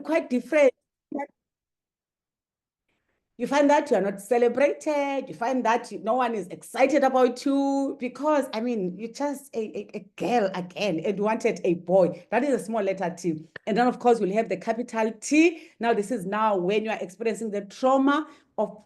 quite different. You find that you are not celebrated. You find that no one is excited about you because, I mean, you're just a girl again and wanted a boy. That is a small letter T. And then, of course, we'll have the capital T. Now, this is now when you are experiencing the trauma of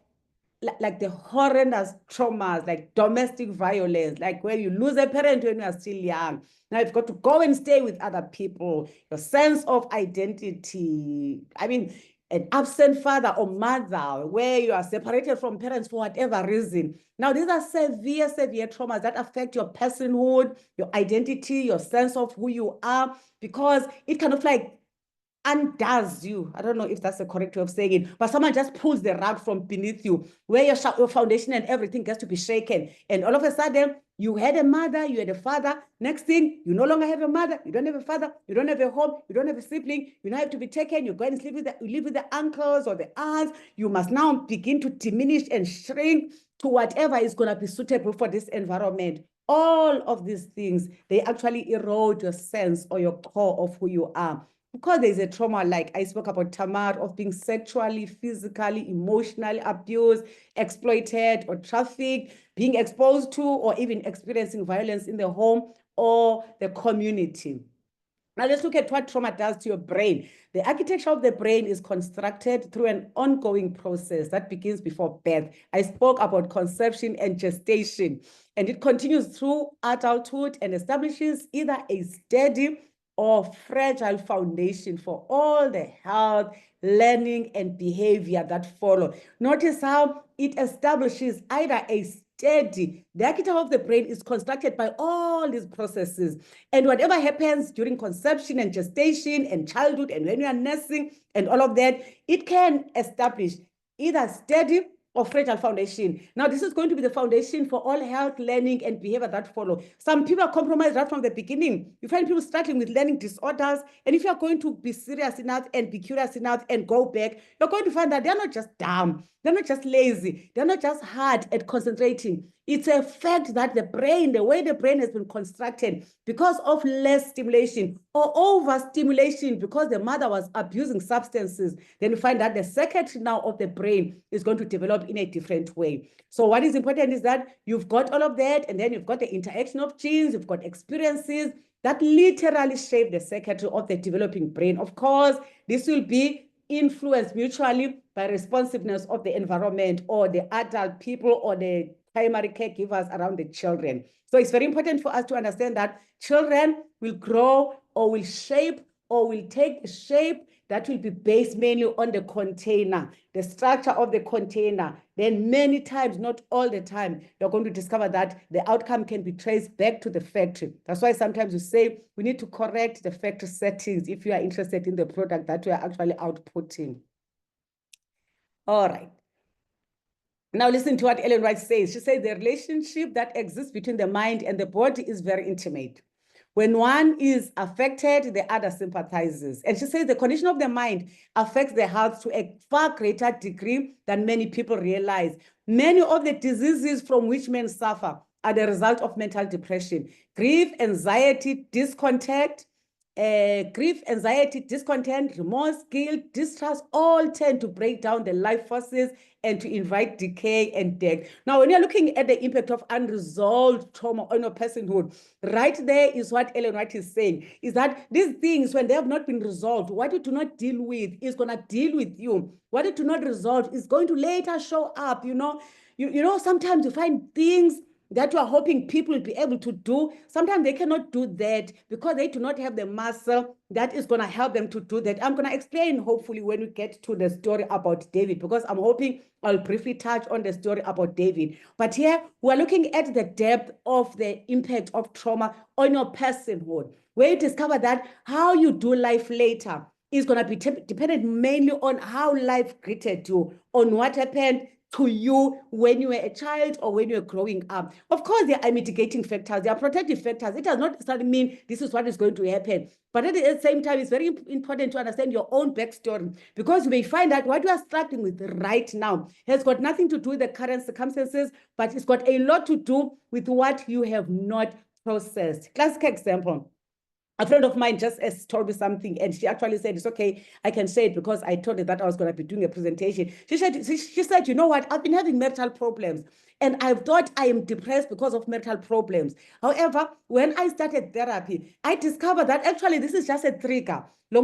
like the horrendous traumas, like domestic violence, like where you lose a parent when you are still young. Now you've got to go and stay with other people, your sense of identity. I mean, an absent father or mother, where you are separated from parents for whatever reason. Now, these are severe traumas that affect your personhood, your identity, your sense of who you are, because it kind of like undoes you. I don't know if that's the correct way of saying it, but someone just pulls the rug from beneath you, where your foundation and everything gets to be shaken. And all of a sudden, you had a mother, you had a father. Next thing, you no longer have a mother, you don't have a father, you don't have a home, you don't have a sibling, you now have to be taken, you go and sleep with you live with the uncles or the aunts. You must now begin to diminish and shrink to whatever is going to be suitable for this environment. All of these things, they actually erode your sense or your core of who you are. Because there's a trauma, like I spoke about Tamar, of being sexually, physically, emotionally abused, exploited, or trafficked, being exposed to, or even experiencing violence in the home or the community. Now let's look at what trauma does to your brain. The architecture of the brain is constructed through an ongoing process that begins before birth. I spoke about conception and gestation, and it continues through adulthood and establishes either a steady or fragile foundation for all the health, learning, and behavior that follow. Notice how it establishes either a steady, the architecture of the brain is constructed by all these processes. And whatever happens during conception and gestation and childhood and when you are nursing and all of that, it can establish either steady or fragile foundation. Now, this is going to be the foundation for all health, learning, and behavior that follow. Some people are compromised right from the beginning. You find people struggling with learning disorders. And if you're going to be serious enough and be curious enough and go back, you're going to find that they're not just dumb. They're not just lazy. They're not just hard at concentrating. It's a fact that the brain, the way the brain has been constructed because of less stimulation or overstimulation because the mother was abusing substances, then you find that the circuitry now of the brain is going to develop in a different way. So what is important is that you've got all of that, and then you've got the interaction of genes, you've got experiences that literally shape the circuitry of the developing brain. Of course, this will be influenced mutually by responsiveness of the environment or the adult people or the primary caregivers around the children. So it's very important for us to understand that children will grow or will shape or will take shape that will be based mainly on the container, the structure of the container. Then many times, not all the time, you're going to discover that the outcome can be traced back to the factory. That's why sometimes you say we need to correct the factory settings if you are interested in the product that we are actually outputting. All right. Now listen to what Ellen White says. She says the relationship that exists between the mind and the body is very intimate. When one is affected, the other sympathizes. And she says the condition of the mind affects the health to a far greater degree than many people realize. Many of the diseases from which men suffer are the result of mental depression. Grief, anxiety, discontent, remorse, guilt, distrust, all tend to break down the life forces and to invite decay and death. Now, when you're looking at the impact of unresolved trauma on your personhood, right there is what Ellen White is saying, is that these things, when they have not been resolved, what you do not deal with is going to deal with you. What you do not resolve is going to later show up, you know. You know, sometimes you find things that you are hoping people will be able to do. Sometimes they cannot do that because they do not have the muscle that is going to help them to do that. I'm going to explain, hopefully, when we get to the story about David, because I'm hoping I'll briefly touch on the story about David. But here, we're looking at the depth of the impact of trauma on your personhood, where you discover that how you do life later is going to be dependent mainly on how life greeted you, on what happened to you when you were a child or when you were growing up. Of course, there are mitigating factors, there are protective factors. It does not necessarily mean this is what is going to happen. But at the same time, it's very important to understand your own backstory, because you may find that what you are struggling with right now has got nothing to do with the current circumstances, but it's got a lot to do with what you have not processed. Classic example. a friend of mine just told me something, and she actually said, it's okay, I can say it because I told her that I was going to be doing a presentation. She said, you know what, I've been having marital problems, and I thought I am depressed because of marital problems. However, when I started therapy, I discovered that actually this is just a trigger. They are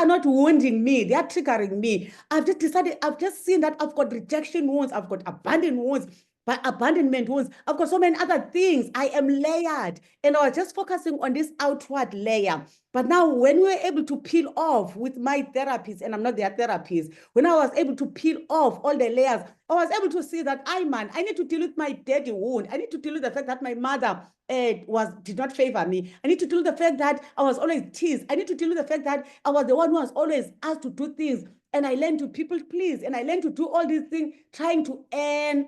not wounding me, they are triggering me. I've just decided, I've just seen that I've got rejection wounds, I've got abandoned wounds, by abandonment wounds. I've got so many other things. I am layered, and I was just focusing on this outward layer. But now when we were able to peel off with my therapist, and I'm not their therapist, when I was able to peel off all the layers, I was able to see that I need to deal with my daddy wound. I need to deal with the fact that my mother did not favor me. I need to deal with the fact that I was always teased. I need to deal with the fact that I was the one who was always asked to do things. And I learned to people please, and I learned to do all these things, trying to earn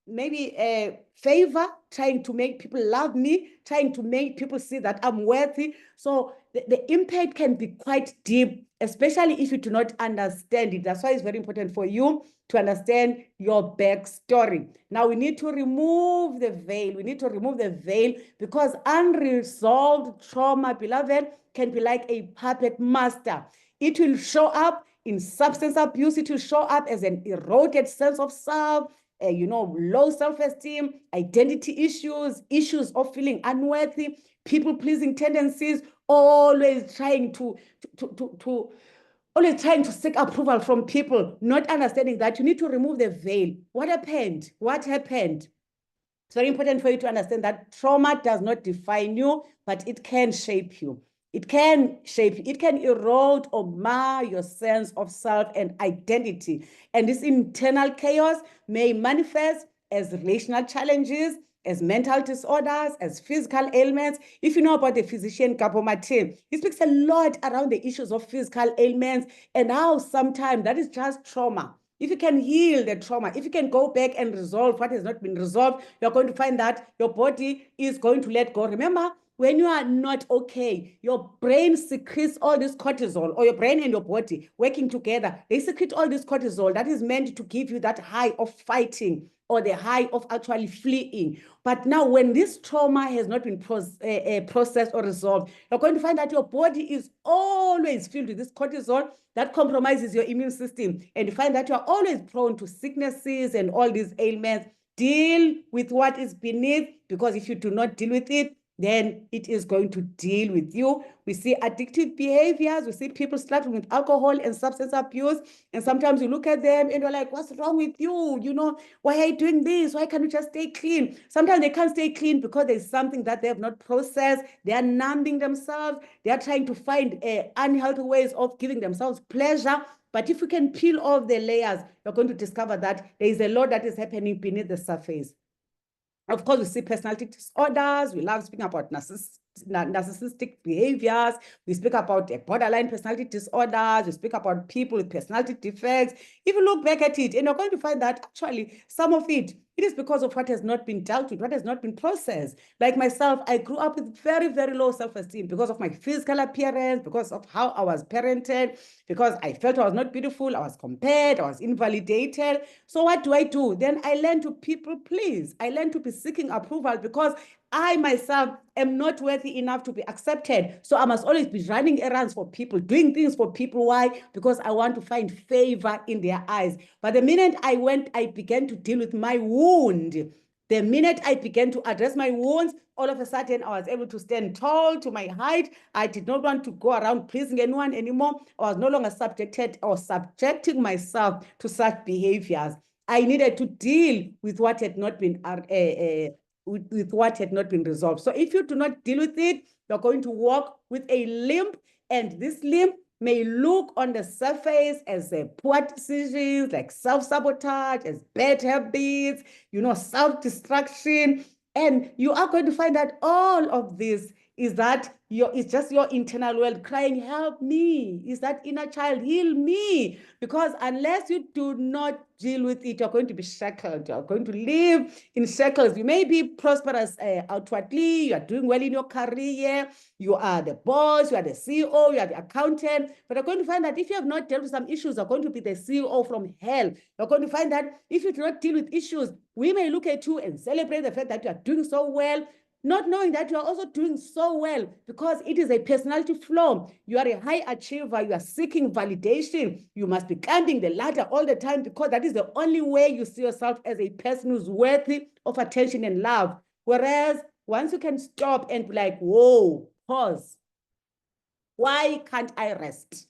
maybe a favor, trying to make people love me, trying to make people see that I'm worthy. So the impact can be quite deep, especially if you do not understand it. That's why it's very important for you to understand your backstory. Now we need to remove the veil. We need to remove the veil because unresolved trauma, beloved, can be like a puppet master. It will show up in substance abuse. It will show up as an eroded sense of self, low self-esteem, identity issues, issues of feeling unworthy, people-pleasing tendencies, always trying to seek approval from people, not understanding that you need to remove the veil. What happened? What happened? It's very important for you to understand that trauma does not define you, but it can shape you. It can shape you. It can erode or mar your sense of self and identity. And this internal chaos may manifest as relational challenges, as mental disorders, as physical ailments. If you know about the physician Gabo Mate, he speaks a lot around the issues of physical ailments and how sometimes that is just trauma. If you can heal the trauma, if you can go back and resolve what has not been resolved, you're going to find that your body is going to let go. Remember, when you are not okay, your brain secretes all this cortisol, or your brain and your body working together, they secrete all this cortisol that is meant to give you that high of fighting or the high of actually fleeing. But now when this trauma has not been processed or resolved, you're going to find that your body is always filled with this cortisol that compromises your immune system. And you find that you're always prone to sicknesses and all these ailments. Deal with what is beneath, because if you do not deal with it, then it is going to deal with you. We see addictive behaviors. We see people struggling with alcohol and substance abuse. And sometimes you look at them and you're like, what's wrong with you? Why are you doing this? Why can't you just stay clean? Sometimes they can't stay clean because there's something that they have not processed. They are numbing themselves. They are trying to find unhealthy ways of giving themselves pleasure. But if you can peel off the layers, you're going to discover that there is a lot that is happening beneath the surface. Of course, we see personality disorders. We love speaking about narcissistic behaviors. We speak about borderline personality disorders. We speak about people with personality defects. If you look back at it, and you're going to find that actually some of it is because of what has not been dealt with, what has not been processed. Like myself, I grew up with very, very low self-esteem because of my physical appearance, because of how I was parented, because I felt I was not beautiful, I was compared, I was invalidated. So what do? Then I learned to people please. I learned to be seeking approval because I myself am not worthy enough to be accepted. So I must always be running errands for people, doing things for people. Why? Because I want to find favor in their eyes. But the minute I began to deal with my wound, the minute I began to address my wounds, all of a sudden I was able to stand tall to my height. I did not want to go around pleasing anyone anymore. I was no longer subjecting myself to such behaviors. I needed to deal with what had not been with what had not been resolved. So if you do not deal with it, you're going to walk with a limp, and this limp may look on the surface as poor decisions, like self-sabotage, as bad habits, self-destruction. And you are going to find that all of this is it's just your internal world crying, help me. Is that inner child, heal me. Because unless you do not deal with it, you're going to be shackled. You're going to live in shackles. You may be prosperous outwardly. You are doing well in your career. You are the boss. You are the CEO. You are the accountant. But you're going to find that if you have not dealt with some issues, you're going to be the CEO from hell. You're going to find that if you do not deal with issues, we may look at you and celebrate the fact that you are doing so well. not knowing that you are also doing so well, because it is a personality flaw. You are a high achiever. You are seeking validation. You must be climbing the ladder all the time, because that is the only way you see yourself as a person who's worthy of attention and love. Whereas once you can stop and be like, whoa, pause. Why can't I rest?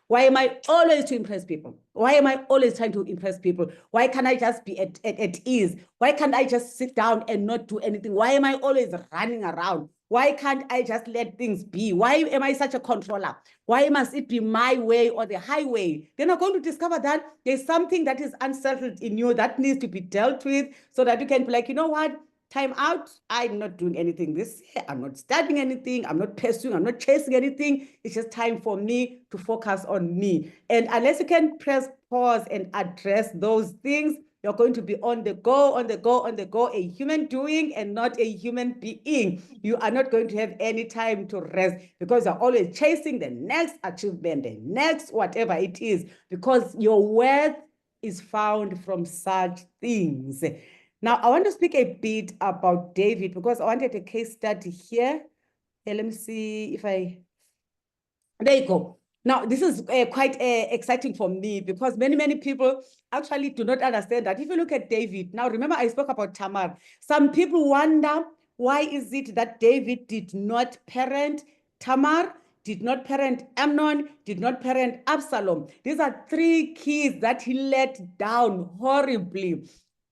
Why am I always to impress people? Why am I always trying to impress people? Why can't I just be at ease? Why can't I just sit down and not do anything? Why am I always running around? Why can't I just let things be? Why am I such a controller? Why must it be my way or the highway? They're not going to discover that there's something that is unsettled in you that needs to be dealt with, so that you can be like, you know what? Time out. I'm not doing anything this year. I'm not studying anything. I'm not pursuing. I'm not chasing anything. It's just time for me to focus on me. And unless you can press pause and address those things, you're going to be on the go, on the go, on the go, a human doing and not a human being. You are not going to have any time to rest, because you're always chasing the next achievement, the next whatever it is, because your worth is found from such things. Now, I want to speak a bit about David, because I wanted a case study here. Let me see if there you go. Now, this is quite exciting for me, because many people actually do not understand that. If you look at David, now remember I spoke about Tamar. Some people wonder, why is it that David did not parent Tamar, did not parent Amnon, did not parent Absalom? These are three kids that he let down horribly.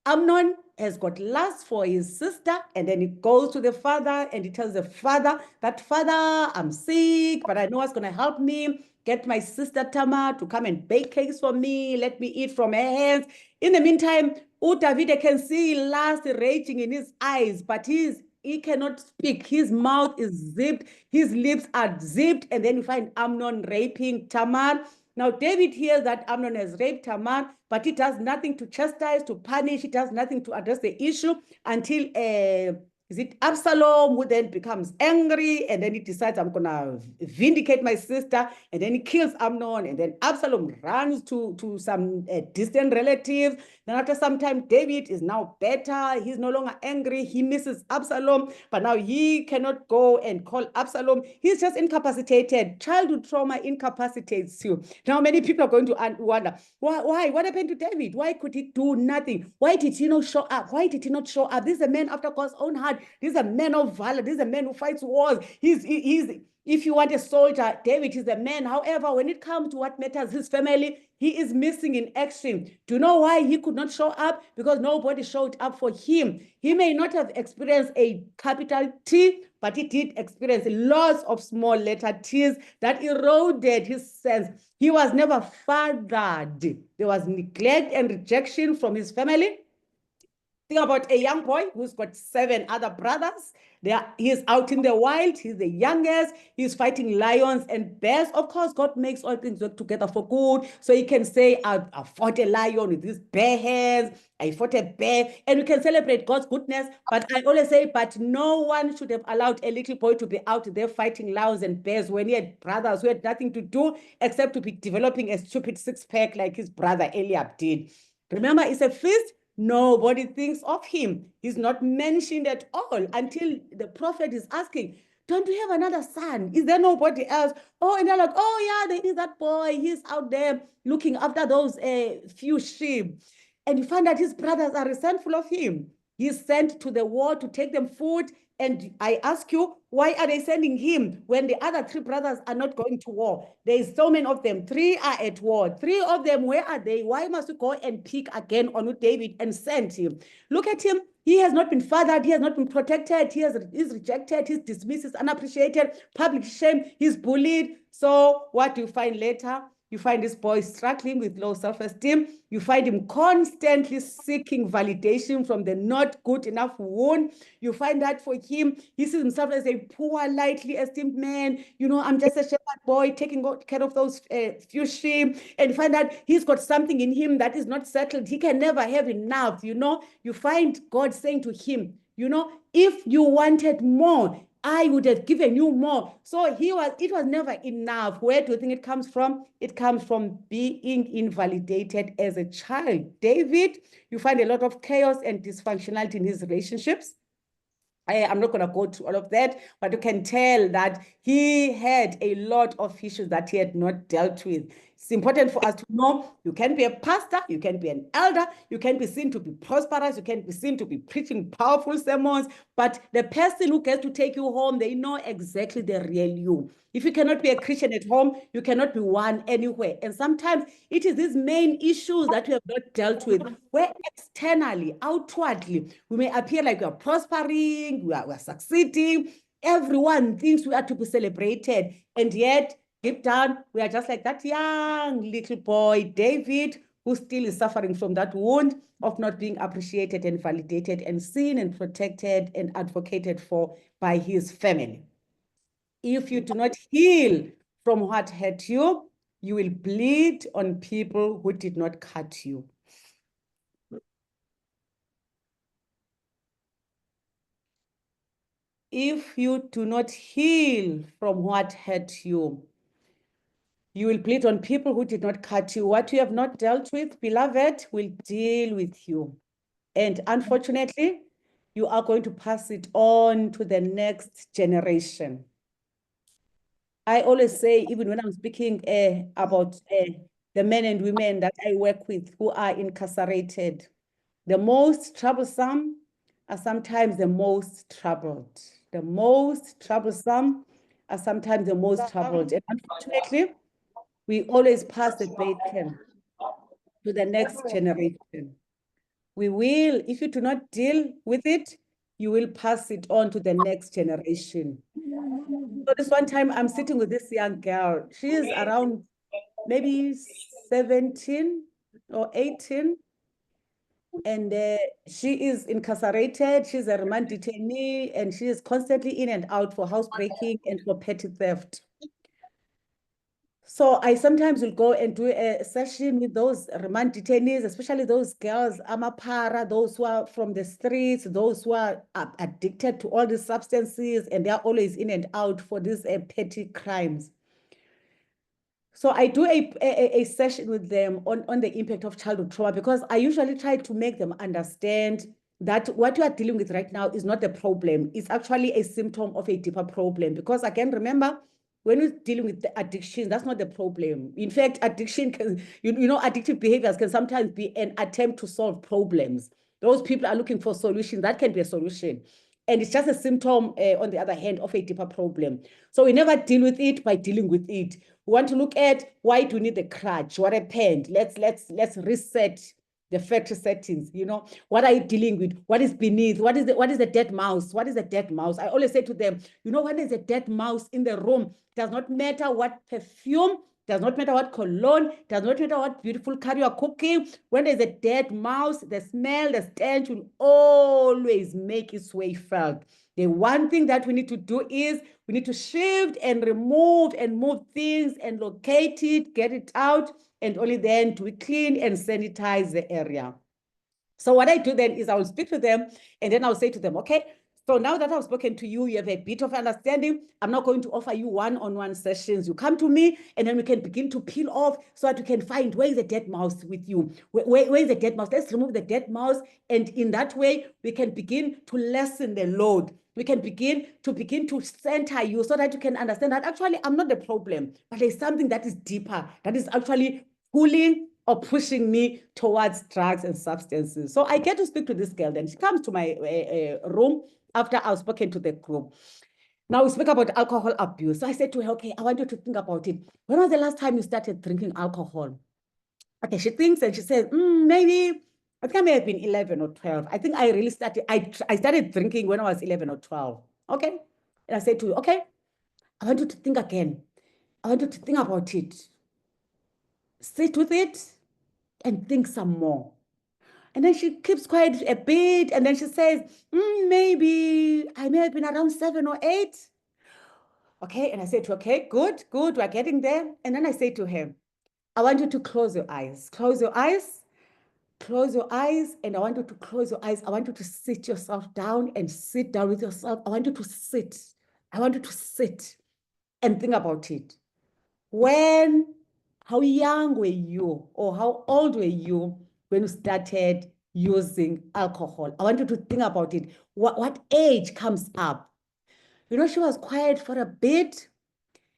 Amnon has got lust for his sister, and then he goes to the father and he tells the father that, Father, I'm sick, but I know what's going to help me. Get my sister Tamar to come and bake cakes for me. Let me eat from her hands. In the meantime, David can see lust raging in his eyes, but he cannot speak. His mouth is zipped. His lips are zipped. And then you find Amnon raping Tamar. Now, David hears that Amnon has raped Tamar, but he does nothing to chastise, to punish. He does nothing to address the issue until is it Absalom, who then becomes angry, and then he decides, I'm going to vindicate my sister, and then he kills Amnon, and then Absalom runs to some distant relatives. Then after some time, David is now better. He's no longer angry. He misses Absalom, but now he cannot go and call Absalom. He's just incapacitated. Childhood trauma incapacitates you. Now, many people are going to wonder, why? What happened to David? Why could he do nothing? Why did he not show up? Why did he not show up? This is a man after God's own heart. This is a man of valor. This is a man who fights wars. He's if you want a soldier, David is a man. However, when it comes to what matters, his family, he is missing in action. Do you know why he could not show up? Because nobody showed up for him. He may not have experienced a capital T, but he did experience lots of small letter T's that eroded his sense. He was never fathered. There was neglect and rejection from his family. Think about a young boy who's got 7 other brothers. He's out in the wild. He's the youngest. He's fighting lions and bears. Of course, God makes all things work together for good. So he can say, I fought a lion with these bare hands. I fought a bear. And we can celebrate God's goodness. But I always say, but no one should have allowed a little boy to be out there fighting lions and bears when he had brothers who had nothing to do except to be developing a stupid 6-pack like his brother Eliab did. Remember, it's a feast. Nobody thinks of him. He's not mentioned at all until the prophet is asking, don't you have another son? Is there nobody else? Oh, and they're like, oh yeah, there is that boy. He's out there looking after those few sheep. And you find that his brothers are resentful of him. He's sent to the war to take them food. And I ask you, why are they sending him when the other 3 brothers are not going to war? There's so many of them. 3 are at war. 3 of them, where are they? Why must we go and pick again on David and send him? Look at him. He has not been fathered. He has not been protected. He's rejected. He's dismissed. He's unappreciated. Public shame. He's bullied. So what do you find later? You find this boy struggling with low self-esteem. You find him constantly seeking validation from the not good enough wound. You find that for him, he sees himself as a poor, lightly esteemed man. You know, I'm just a shepherd boy taking care of those few sheep. And you find that he's got something in him that is not settled. He can never have enough, you know. You find God saying to him, you know, if you wanted more, I would have given you more. So it was never enough. Where do you think it comes from? It comes from being invalidated as a child. David, you find a lot of chaos and dysfunctionality in his relationships. I'm not going to go to all of that, but you can tell that he had a lot of issues that he had not dealt with. It's important for us to know you can be a pastor, you can be an elder, you can be seen to be prosperous, you can be seen to be preaching powerful sermons, but the person who gets to take you home, they know exactly the real you. If you cannot be a Christian at home, you cannot be one anywhere. And sometimes it is these main issues that we have not dealt with, where externally, outwardly, we may appear like we are prospering, we are succeeding. Everyone thinks we are to be celebrated. And yet, deep down, we are just like that young little boy, David, who still is suffering from that wound of not being appreciated and validated and seen and protected and advocated for by his family. If you do not heal from what hurt you, you will bleed on people who did not cut you. If you do not heal from what hurt you, you will bleed on people who did not cut you. What you have not dealt with, beloved, will deal with you. And unfortunately, you are going to pass it on to the next generation. I always say, even when I'm speaking about the men and women that I work with who are incarcerated, the most troublesome are sometimes the most troubled. The most troublesome are sometimes the most troubled. And unfortunately, we always pass the baton to the next generation. We will, if you do not deal with it, you will pass it on to the next generation. So this one time I'm sitting with this young girl. She is around maybe 17 or 18. And she is incarcerated. She's a remand detainee, and she is constantly in and out for housebreaking and for petty theft. So I sometimes will go and do a session with those remand detainees, especially those girls, amapara, those who are from the streets, those who are addicted to all these substances, and they're always in and out for these petty crimes. So I do a session with them on the impact of childhood trauma, because I usually try to make them understand that what you are dealing with right now is not the problem. It's actually a symptom of a deeper problem. Because again, remember, when you're dealing with the addiction, that's not the problem. In fact, addiction can, you know, addictive behaviors can sometimes be an attempt to solve problems. Those people are looking for solutions. That can be a solution. And it's just a symptom, on the other hand, of a deeper problem. So we never deal with it by dealing with it. We want to look at why do we need the crutch? What happened? Let's reset the factory settings. You know, what are you dealing with? What is beneath? What is the dead mouse? What is the dead mouse? I always say to them, you know, when there's a dead mouse in the room, does not matter what perfume, does not matter what cologne, does not matter what beautiful curry you are cooking. When there's a dead mouse, the smell, the stench will always make its way felt. The one thing that we need to do is we need to shift and remove and move things and locate it, get it out, and only then do we clean and sanitize the area. So what I do then is I will speak to them, and then I'll say to them, okay, so now that I've spoken to you, you have a bit of understanding. I'm not going to offer you one-on-one sessions. You come to me, and then we can begin to peel off so that we can find where is the dead mouse with you. Where is the dead mouse? Let's remove the dead mouse. And in that way, we can begin to lessen the load. We can begin to center you so that you can understand that actually I'm not the problem, but there's something that is deeper, that is actually pulling or pushing me towards drugs and substances. So I get to speak to this girl. Then she comes to my room after I've spoken to the group. Now we speak about alcohol abuse. So I said to her, okay, I want you to think about it. When was the last time you started drinking alcohol? Okay, she thinks and she says, maybe, I think I may have been 11 or 12. I think I really started, I started drinking when I was 11 or 12. Okay. And I said to her, okay, I want you to think again. I want you to think about it. Sit with it and think some more. And then she keeps quiet a bit, and then she says, maybe I may have been around 7 or 8. Okay, and I said to her, okay, good, we're getting there. And then I say to her, I want you to close your eyes. Close your eyes. Close your eyes, and I want you to close your eyes. I want you to sit yourself down and sit down with yourself. I want you to sit. I want you to sit and think about it. How young were you, or how old were you when you started using alcohol. I want you to think about it. What age comes up? You know, she was quiet for a bit,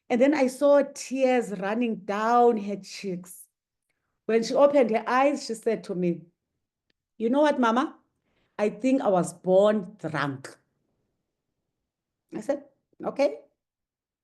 and then I saw tears running down her cheeks. When she opened her eyes, she said to me, "You know what, Mama? I think I was born drunk." I said, "Okay."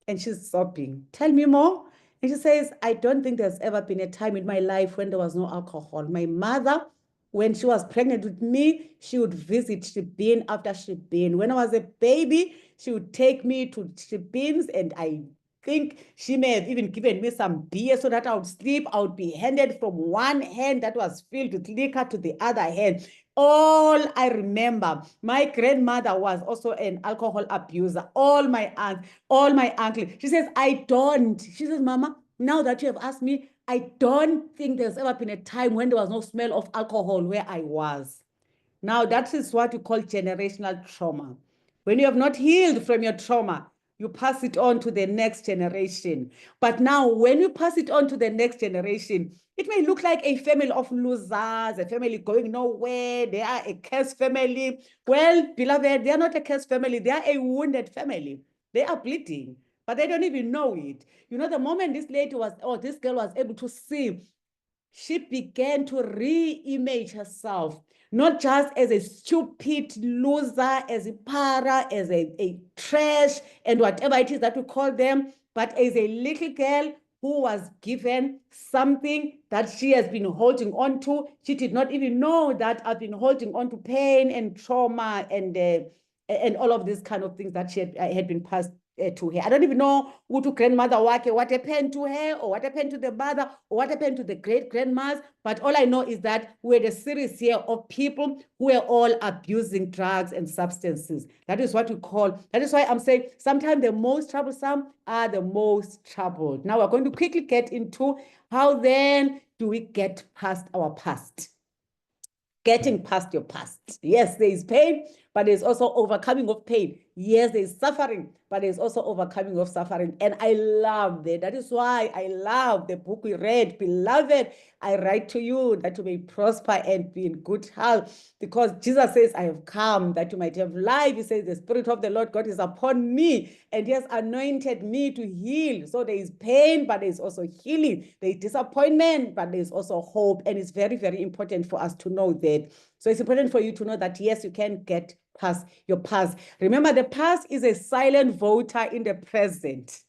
And she's sobbing. "Tell me more." And she says, "I don't think there's ever been a time in my life when there was no alcohol. My mother, when she was pregnant with me, she would visit Shibin after Shibin. When I was a baby, she would take me to Shibins, and I think she may have even given me some beer so that I would sleep. I would be handed from one hand that was filled with liquor to the other hand. All I remember, my grandmother was also an alcohol abuser. All my aunts, all my uncles." She says, "I don't." She says, "Mama, now that you have asked me, I don't think there's ever been a time when there was no smell of alcohol where I was." Now, that is what we call generational trauma. When you have not healed from your trauma, you pass it on to the next generation. But now, when you pass it on to the next generation, it may look like a family of losers, a family going nowhere. They are a cursed family. Well, beloved, they are not a cursed family. They are a wounded family. They are bleeding, but they don't even know it. You know, the moment this lady was, or this girl was able to see, she began to re-image herself, not just as a stupid loser, as a para, as a trash, and whatever it is that we call them, but as a little girl who was given something that she has been holding on to. She did not even know that I've been holding on to pain and trauma and all of these kind of things that she had been passed to her. I don't even know who to grandmother what happened to her, or what happened to the mother, or what happened to the great grandmas. But all I know is that we're a series here of people who are all abusing drugs and substances. That is what we call, that is why I'm saying sometimes the most troublesome are the most troubled. Now we're going to quickly get into how then do we get past our past. Getting past your past. Yes, there is pain, but there's also overcoming of pain. Yes, there's suffering, but there's also overcoming of suffering. And I love that. That is why I love the book we read. Beloved, I write to you that you may prosper and be in good health, because Jesus says, "I have come that you might have life." He says, "The Spirit of the Lord God is upon me, and He has anointed me to heal." So there is pain, but there is also healing. There is disappointment, but there is also hope. And it's very, very important for us to know that. So it's important for you to know that, yes, you can get past your past. Remember, the past is a silent voter in the present.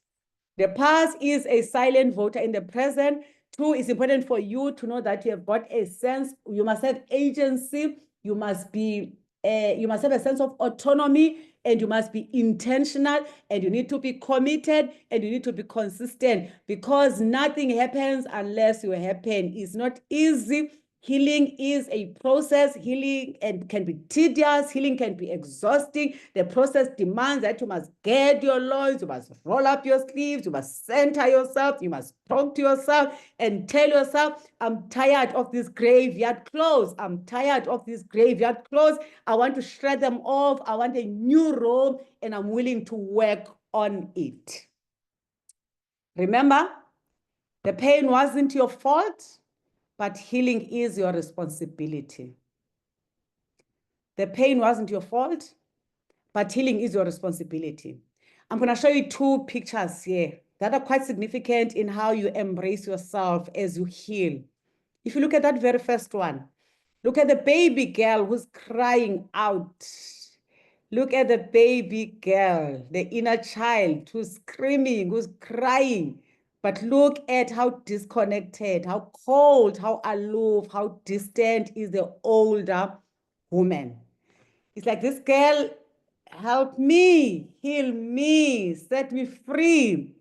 The past is a silent voter in the present. Two, it's important for you to know that you have got a sense, you must have agency, you must have a sense of autonomy, and you must be intentional, and you need to be committed, and you need to be consistent, because nothing happens unless you happen. It's not easy. Healing is a process. Healing and can be tedious. Healing can be exhausting. The process demands that you must get your loins, you must roll up your sleeves, you must center yourself, you must talk to yourself and tell yourself, "I'm tired of these graveyard clothes. I'm tired of these graveyard clothes. I want to shred them off. I want a new robe, and I'm willing to work on it." Remember, the pain wasn't your fault, but healing is your responsibility. The pain wasn't your fault, but healing is your responsibility. I'm going to show you two pictures here that are quite significant in how you embrace yourself as you heal. If you look at that very first one, look at the baby girl who's crying out. Look at the baby girl, the inner child who's screaming, who's crying. But look at how disconnected, how cold, how aloof, how distant is the older woman. It's like, "This girl, help me, heal me, set me free."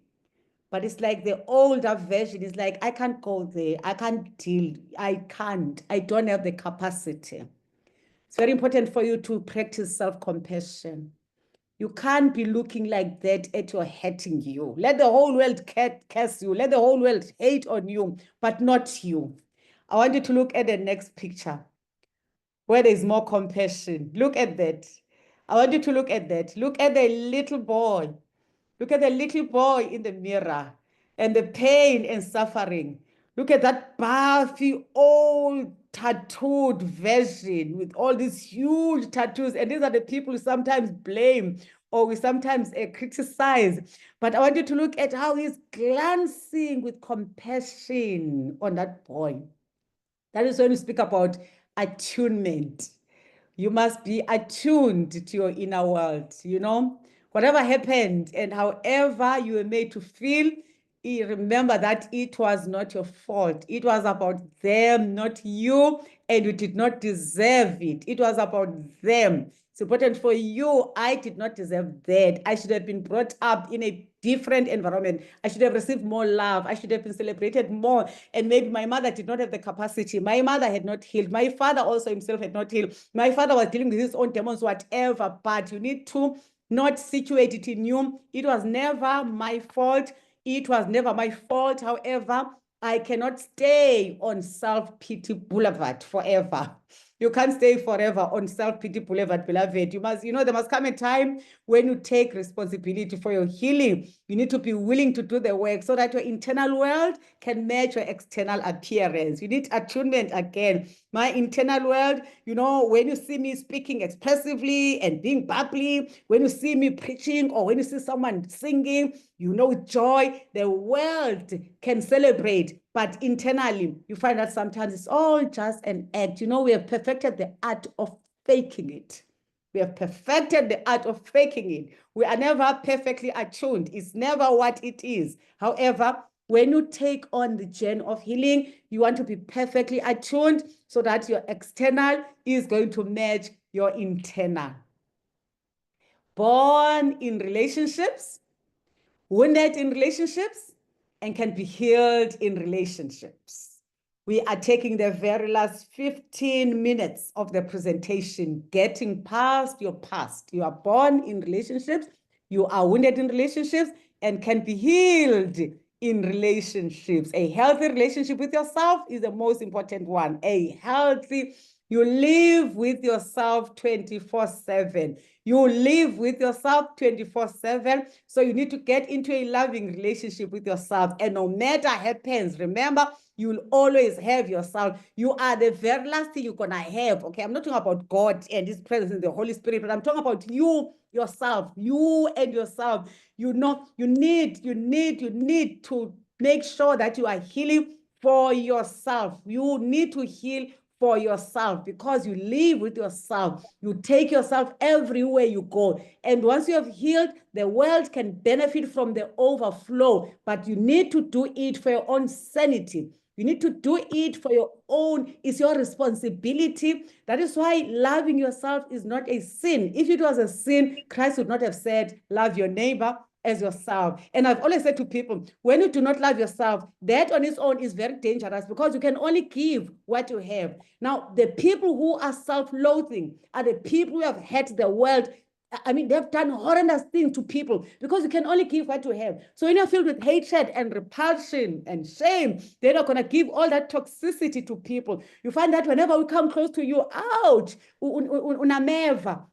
But it's like the older version is like, "I can't go there. I can't deal. I can't. I don't have the capacity." It's very important for you to practice self-compassion. You can't be looking like that at your hurting you. Let the whole world curse you. Let the whole world hate on you, but not you. I want you to look at the next picture where there's more compassion. Look at that. I want you to look at that. Look at the little boy. Look at the little boy in the mirror and the pain and suffering. Look at that buffy old tattooed version with all these huge tattoos. And these are the people we sometimes blame or we sometimes criticize. But I want you to look at how he's glancing with compassion on that boy. That is when we speak about attunement. You must be attuned to your inner world, you know. Whatever happened and however you were made to feel, remember that it was not your fault. It was about them, not you, and you did not deserve it. It was about them. It's important for you. I did not deserve that. I should have been brought up in a different environment. I should have received more love. I should have been celebrated more. And maybe my mother did not have the capacity. My mother had not healed. My father also himself had not healed. My father was dealing with his own demons, whatever. But you need to not situate it in you. It was never my fault. It was never my fault. However, I cannot stay on self-pity boulevard forever. You can't stay forever on self-pity boulevard, beloved. You must, there must come a time when you take responsibility for your healing. You need to be willing to do the work so that your internal world can match your external appearance. You need attunement again. My internal world, when you see me speaking expressively and being bubbly, when you see me preaching or when you see someone singing, with joy, the world can celebrate. But internally, you find that sometimes it's all just an act. We have perfected the art of faking it. We have perfected the art of faking it. We are never perfectly attuned. It's never what it is. However, when you take on the journey of healing, you want to be perfectly attuned so that your external is going to match your internal. Born in relationships, wounded in relationships, and can be healed in relationships. We are taking the very last 15 minutes of the presentation, getting past your past. You are born in relationships, you are wounded in relationships, and can be healed in relationships. A healthy relationship with yourself is the most important one. You live with yourself 24/7. You live with yourself 24/7. So you need to get into a loving relationship with yourself. And no matter what happens, remember, you'll always have yourself. You are the very last thing you're going to have. Okay, I'm not talking about God and his presence in the Holy Spirit, but I'm talking about you, yourself, you and yourself. You need to make sure that you are healing for yourself. You need to heal for yourself because you live with yourself. You take yourself everywhere you go. And once you have healed, the world can benefit from the overflow, but you need to do it for your own sanity. You need to do it for your own. It's your responsibility. That is why loving yourself is not a sin. If it was a sin, Christ would not have said, love your neighbor as yourself. And I've always said to people, when you do not love yourself, that on its own is very dangerous because you can only give what you have. Now, the people who are self-loathing are the people who have hurt the world. I mean, they've done horrendous things to people because you can only give what you have. So when you're filled with hatred and repulsion and shame, they're not going to give all that toxicity to people. You find that whenever we come close to you, ouch, unameva.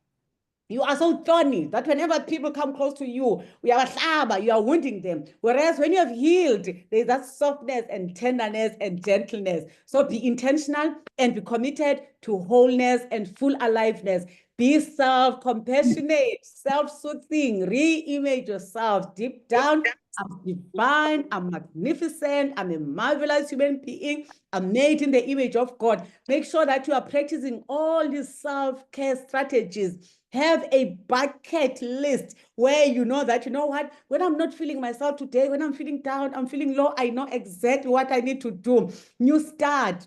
You are so thorny that whenever people come close to you, you are wounding them. Whereas when you have healed, there's that softness and tenderness and gentleness. So be intentional and be committed to wholeness and full aliveness. Be self-compassionate, self-soothing, re-image yourself deep down. I'm divine, I'm magnificent, I'm a marvelous human being, I'm made in the image of God. Make sure that you are practicing all these self-care strategies. Have a bucket list where you know that, what, when I'm not feeling myself today, when I'm feeling down, I'm feeling low, I know exactly what I need to do. New start,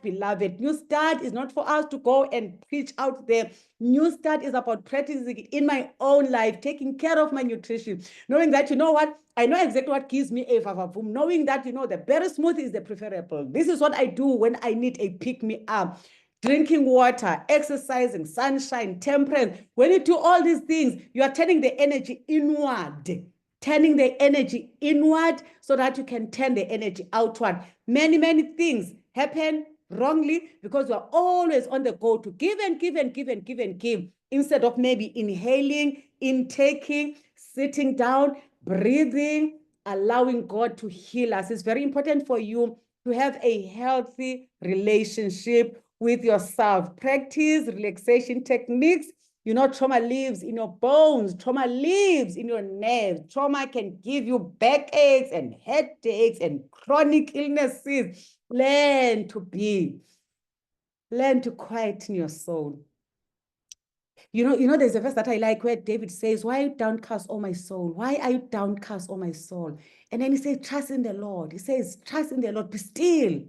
beloved. New start is not for us to go and preach out there. New start is about practicing it in my own life, taking care of my nutrition, knowing that, what, I know exactly what gives me a vavavoom, knowing that, the berry smoothie is the preferable. This is what I do when I need a pick-me-up. Drinking water, exercising, sunshine, temperance. When you do all these things, you are turning the energy inward. Turning the energy inward so that you can turn the energy outward. Many, many things happen wrongly because you are always on the go to give and give and give and give and give instead of maybe inhaling, intaking, sitting down, breathing, allowing God to heal us. It's very important for you to have a healthy relationship with yourself. Practice relaxation techniques. You know, trauma lives in your bones. Trauma lives in your nerves. Trauma can give you backaches and headaches and chronic illnesses. Learn to quieten your soul. You know, there's a verse that I like where David says, "Why are you downcast, O my soul? Why are you downcast, O my soul?" And then he says, "Trust in the Lord." He says, "Trust in the Lord. Be still.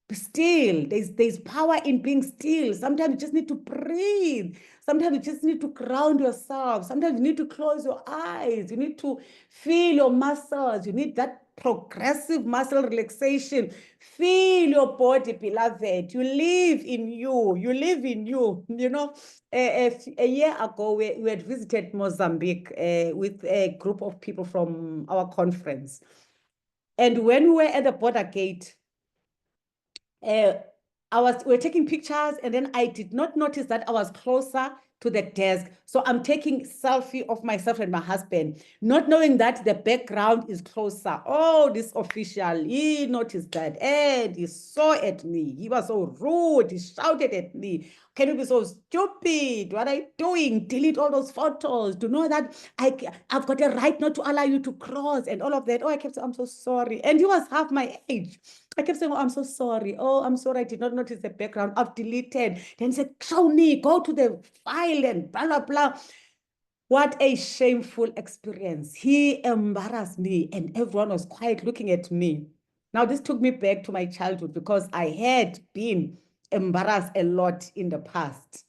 Be still." There's power in being still. Sometimes you just need to breathe. Sometimes you just need to ground yourself. Sometimes you need to close your eyes. You need to feel your muscles. You need that progressive muscle relaxation. Feel your body, beloved. You live in you. You live in you. You know, a year ago, we had visited Mozambique with a group of people from our conference. And when we were at the border gate, we were taking pictures, and then I did not notice that I was closer to the desk. So I'm taking selfie of myself and my husband, not knowing that the background is closer. Oh, this official, he noticed that, and he saw at me. He was so rude. He shouted at me. Can you be so stupid? What are you doing? Delete all those photos. To know that I've got a right not to allow you to cross and all of that. Oh, I kept saying, I'm so sorry. And he was half my age. I kept saying, oh, I'm so sorry. Oh, I'm sorry. I did not notice the background. I've deleted. Then he said, show me, go to the file and blah, blah, blah. What a shameful experience. He embarrassed me and everyone was quiet looking at me. Now, this took me back to my childhood because I had been embarrassed a lot in the past.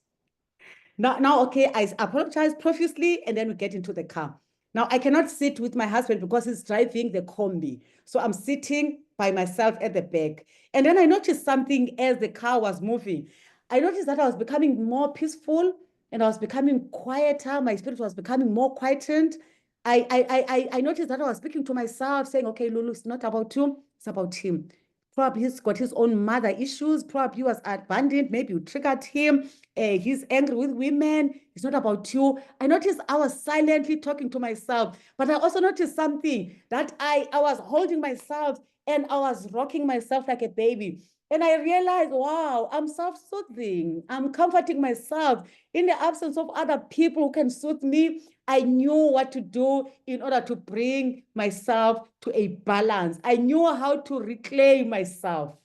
Now, okay, I apologize profusely and then we get into the car. Now, I cannot sit with my husband because he's driving the combi. So I'm sitting by myself at the back. And then I noticed something as the car was moving. I noticed that I was becoming more peaceful and I was becoming quieter. My spirit was becoming more quietened. I noticed that I was speaking to myself, saying, okay, Lulu, it's not about you, it's about him. Probably he's got his own mother issues. Probably he was abandoned. Maybe you triggered him. He's angry with women. It's not about you. I noticed I was silently talking to myself, but I also noticed something that I was holding myself and I was rocking myself like a baby. And I realized, wow, I'm self-soothing. I'm comforting myself. In the absence of other people who can soothe me, I knew what to do in order to bring myself to a balance. I knew how to reclaim myself.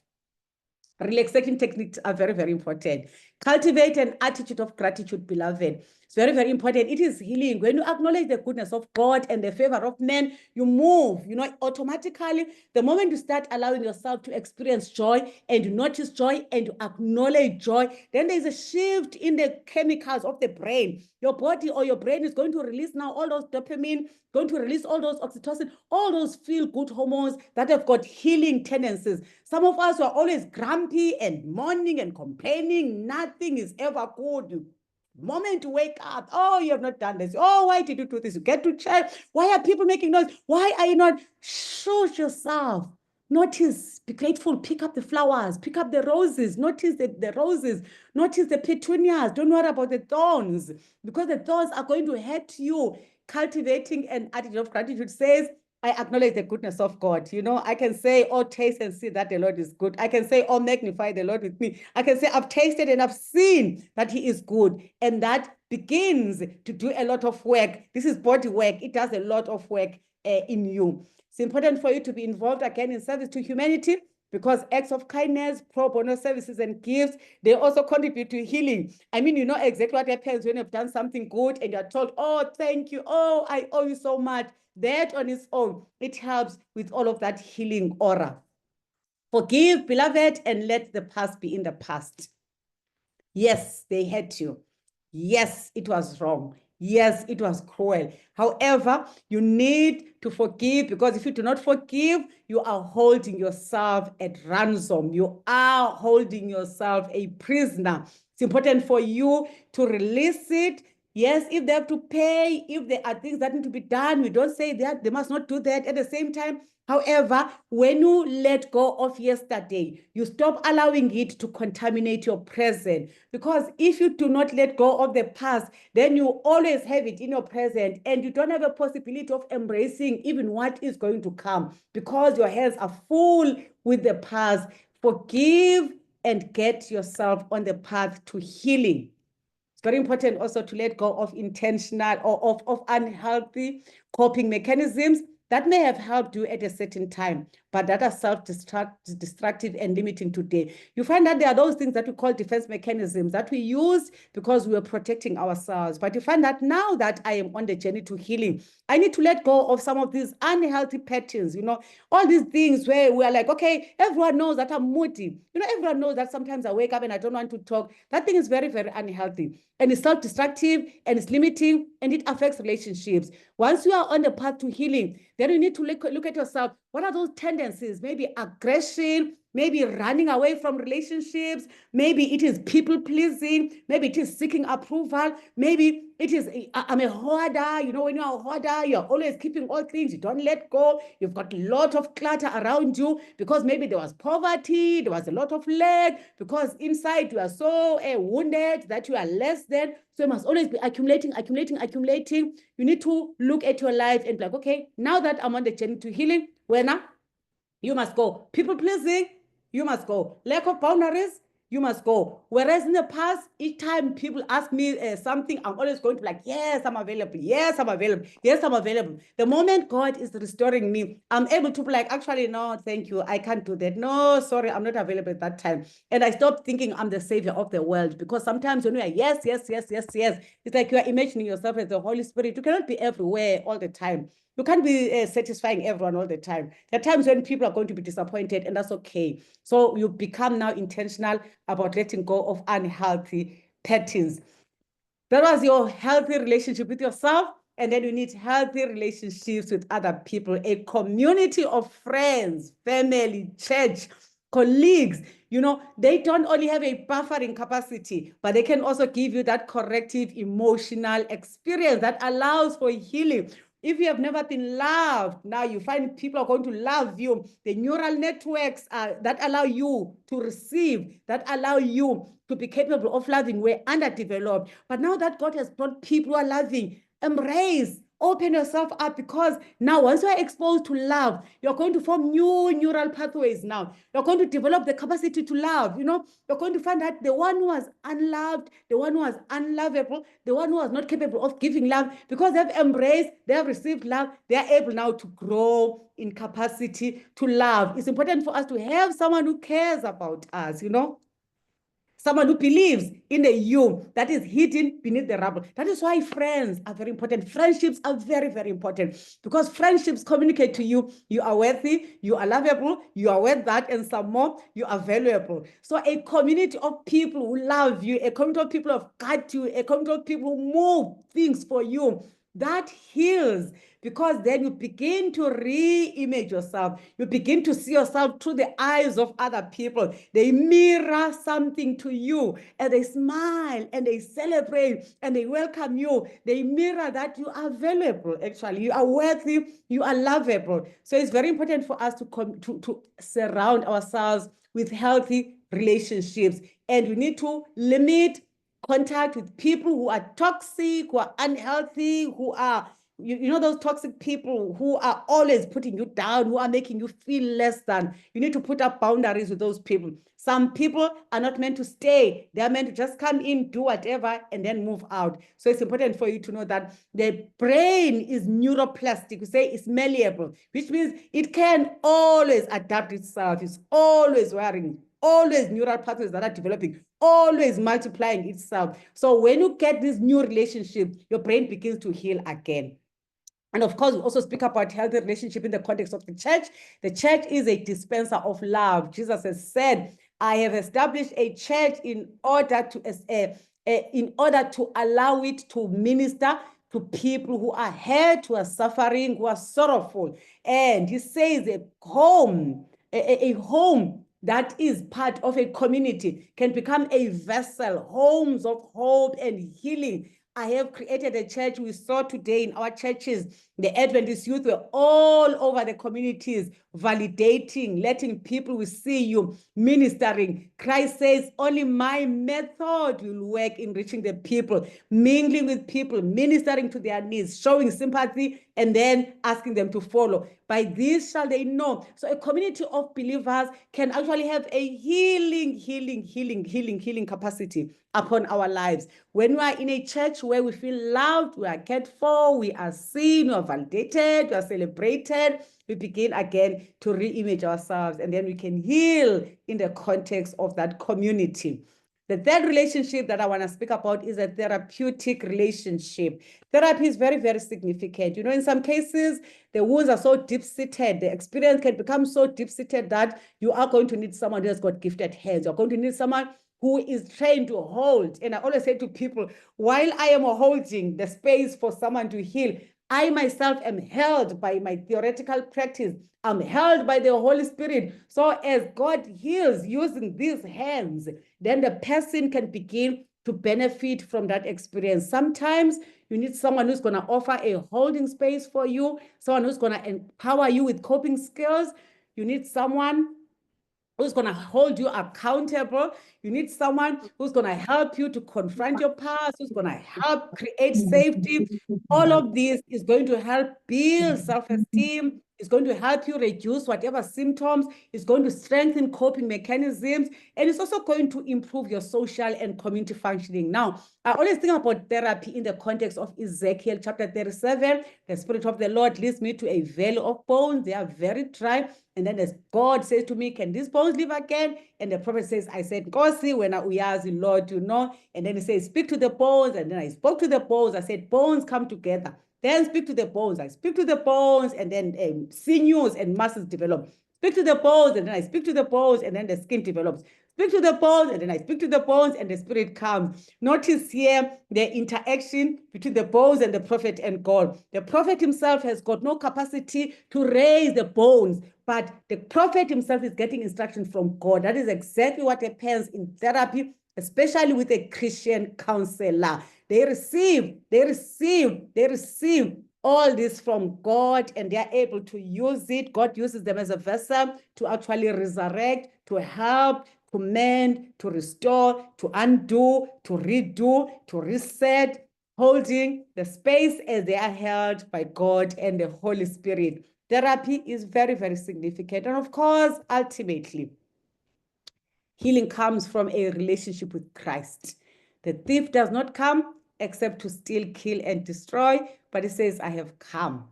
Relaxation techniques are very, very important. Cultivate an attitude of gratitude, beloved. It's very, very important. It is healing. When you acknowledge the goodness of God and the favor of men, you move, automatically. The moment you start allowing yourself to experience joy and you notice joy and you acknowledge joy, then there's a shift in the chemicals of the brain. Your body or your brain is going to release now all those dopamine, going to release all those oxytocin, all those feel-good hormones that have got healing tendencies. Some of us are always grumpy and mourning and complaining. Nothing is ever good. The moment you wake up, oh, you have not done this. Oh, why did you do this? You get to church. Why are people making noise? Why are you not? Shoot yourself. Notice, be grateful, pick up the flowers, pick up the roses, notice the roses, notice the petunias. Don't worry about the thorns because the thorns are going to hurt you. Cultivating an attitude of gratitude says, I acknowledge the goodness of God. I can say, oh, taste and see that the Lord is good. I can say, oh, magnify the Lord with me. I can say, I've tasted and I've seen that he is good. And that begins to do a lot of work. This is body work. It does a lot of work in you. It's important for you to be involved again in service to humanity because acts of kindness, pro bono services and gifts, they also contribute to healing. I mean, you know exactly what happens when you've done something good and you're told, oh, thank you. Oh, I owe you so much. That on its own, it helps with all of that healing aura. Forgive, beloved, and let the past be in the past. Yes, they hurt you. Yes, it was wrong. Yes, it was cruel. However, you need to forgive because if you do not forgive, you are holding yourself at ransom. You are holding yourself a prisoner. It's important for you to release it. Yes, if they have to pay, if there are things that need to be done, we don't say that they must not do that. At the same time, However, when you let go of yesterday, you stop allowing it to contaminate your present. Because if you do not let go of the past, then you always have it in your present and you don't have a possibility of embracing even what is going to come because your hands are full with the past. Forgive and get yourself on the path to healing. It's very important also to let go of intentional or of unhealthy coping mechanisms that may have helped you at a certain time, but that are self-destructive and limiting today. You find that there are those things that we call defense mechanisms that we use because we are protecting ourselves. But you find that now that I am on the journey to healing, I need to let go of some of these unhealthy patterns, all these things where we're like, okay, everyone knows that I'm moody. Everyone knows that sometimes I wake up and I don't want to talk. That thing is very, very unhealthy. And it's self-destructive and it's limiting and it affects relationships. Once you are on the path to healing, then you need to look at yourself. What are those tendencies? Maybe aggression, maybe running away from relationships, maybe it is people pleasing, maybe it is seeking approval, maybe it is, I'm a hoarder. When you're a hoarder, you're always keeping all things, you don't let go, you've got a lot of clutter around you because maybe there was poverty, there was a lot of lack, because inside you are so wounded that you are less than, so you must always be accumulating. You need to look at your life and be like, okay, now that I'm on the journey to healing, where now? You must go. People pleasing, you must go. Lack of boundaries, you must go. Whereas in the past, each time people ask me something, I'm always going to be like, yes, I'm available. Yes, I'm available. Yes, I'm available. The moment God is restoring me, I'm able to be like, actually, no, thank you. I can't do that. No, sorry, I'm not available at that time. And I stopped thinking I'm the savior of the world, because sometimes when you are yes, it's like you are imagining yourself as the Holy Spirit. You cannot be everywhere all the time. You can't be satisfying everyone all the time. There are times when people are going to be disappointed, and that's okay. So you become now intentional about letting go of unhealthy patterns. That was your healthy relationship with yourself. And then you need healthy relationships with other people, a community of friends, family, church, colleagues. They don't only have a buffering capacity, but they can also give you that corrective emotional experience that allows for healing. If you have never been loved, now you find people are going to love you. The neural networks that allow you to receive, that allow you to be capable of loving, were underdeveloped. But now that God has brought people who are loving, embrace, open yourself up, because now once you are exposed to love, you're going to form new neural pathways. Now you're going to develop the capacity to love. You're going to find that the one who was unloved, the one who was unlovable, the one who was not capable of giving love, because they've embraced, they have received love, they are able now to grow in capacity to love. It's important for us to have someone who cares about us, someone who believes in the you that is hidden beneath the rubble. That is why friends are very important. Friendships are very, very important, because friendships communicate to you, you are worthy, you are lovable, you are worth that, and some more, you are valuable. So a community of people who love you, a community of people who have got you, a community of people who move things for you, that heals, because then you begin to re-image yourself. You begin to see yourself through the eyes of other people. They mirror something to you, and they smile and they celebrate and they welcome you. They mirror that you are valuable, actually. You are worthy, you are lovable. So it's very important for us to surround ourselves with healthy relationships. And you need to limit contact with people who are toxic, who are unhealthy, who are, those toxic people who are always putting you down, who are making you feel less than. You need to put up boundaries with those people. Some people are not meant to stay. They are meant to just come in, do whatever, and then move out. So it's important for you to know that the brain is neuroplastic. We say it's malleable, which means it can always adapt itself. It's always wiring, always neural pathways that are developing, always multiplying itself. So when you get this new relationship, your brain begins to heal again. And of course, we also speak about healthy relationship in the context of the church. The church is a dispenser of love. Jesus has said, I have established a church in order to allow it to minister to people who are hurt, who are suffering, who are sorrowful. And he says a home that is part of a community can become a vessel, homes of hope and healing, I have created a church. We saw today in our churches, the Adventist youth were all over the communities, validating, letting people will see you, ministering. Christ says, only my method will work in reaching the people, mingling with people, ministering to their needs, showing sympathy, and then asking them to follow. By this shall they know. So a community of believers can actually have a healing capacity upon our lives. When we are in a church where we feel loved, we are cared for, we are seen, we are validated, we are celebrated, we begin again to re-image ourselves, and then we can heal in the context of that community. The third relationship that I want to speak about is a therapeutic relationship. Therapy is very, very significant. You know, in some cases, the wounds are so deep-seated, the experience can become so deep-seated that you are going to need someone who has got gifted hands. You're going to need someone who is trained to hold. And I always say to people, while I am holding the space for someone to heal, I myself am held by my theoretical practice. I'm held by the Holy Spirit. So as God heals using these hands, then the person can begin to benefit from that experience. Sometimes you need someone who's going to offer a holding space for you, someone who's going to empower you with coping skills. You need someone who's going to hold you accountable. You need someone who's going to help you to confront your past, who's going to help create safety. All of this is going to help build self-esteem. It's going to help you reduce whatever symptoms. It's going to strengthen coping mechanisms. And it's also going to improve your social and community functioning. Now, I always think about therapy in the context of Ezekiel chapter 37. The Spirit of the Lord leads me to a valley of bones. They are very dry. And then as God says to me, can these bones live again? And the prophet says, I said, Nkosi, when we ask the Lord, you know. And then he says, speak to the bones. And then I spoke to the bones. I said, bones come together. Then speak to the bones. I speak to the bones, and then sinews and muscles develop. Speak to the bones, and then I speak to the bones, and then the skin develops. Speak to the bones, and then I speak to the bones, and the spirit comes. Notice here the interaction between the bones and the prophet and God. The prophet himself has got no capacity to raise the bones, but the prophet himself is getting instruction from God. That is exactly what happens in therapy, especially with a Christian counselor. They receive all this from God, and they are able to use it. God uses them as a vessel to actually resurrect, to help, to mend, to restore, to undo, to redo, to reset, holding the space as they are held by God and the Holy Spirit. Therapy is very, very significant. And of course, ultimately, healing comes from a relationship with Christ. The thief does not come except to steal, kill, and destroy, but he says, I have come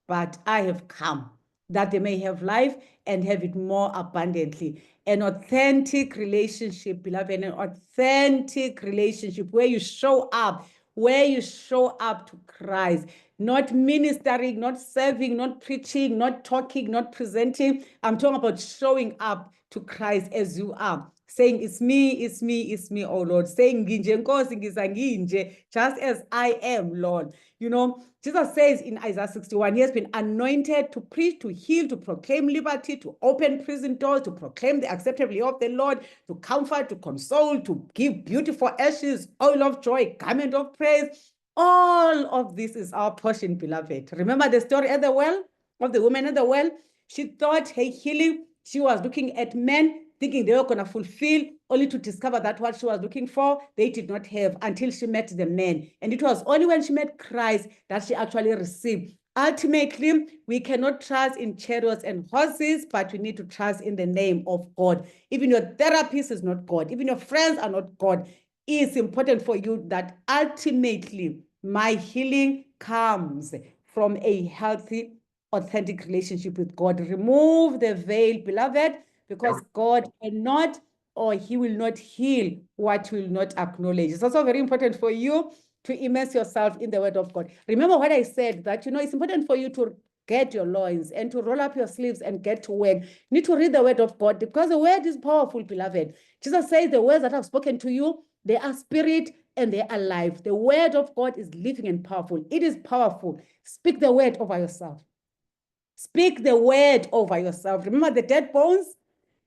that they may have life and have it more abundantly. An authentic relationship, beloved, an authentic relationship where you show up to Christ, not ministering, not serving, not preaching, not talking, not presenting. I'm talking about showing up to Christ as you are, saying, it's me, oh Lord, saying, just as I am, Lord. You know, Jesus says in Isaiah 61, he has been anointed to preach, to heal, to proclaim liberty, to open prison doors, to proclaim the acceptable year of the Lord, to comfort, to console, to give beautiful ashes, oil of joy, garment of praise. All of this is our portion, beloved. Remember the story at the well, of the woman at the well? She thought her healing, she was looking at men, thinking they were going to fulfill, only to discover that what she was looking for, they did not have until she met the man. And it was only when she met Christ that she actually received. Ultimately, we cannot trust in chariots and horses, but we need to trust in the name of God. Even your therapist is not God. Even your friends are not God. It's important for you that ultimately my healing comes from a healthy, authentic relationship with God. Remove the veil, beloved, because God cannot, or he will not heal what will not acknowledge. It's also very important for you to immerse yourself in the word of God. Remember what I said, that, you know, it's important for you to get your loins and to roll up your sleeves and get to work. You need to read the word of God, because the word is powerful, beloved. Jesus says the words that I've spoken to you, they are spirit and they are life. The word of God is living and powerful. It is powerful. Speak the word over yourself. Speak the word over yourself. Remember the dead bones?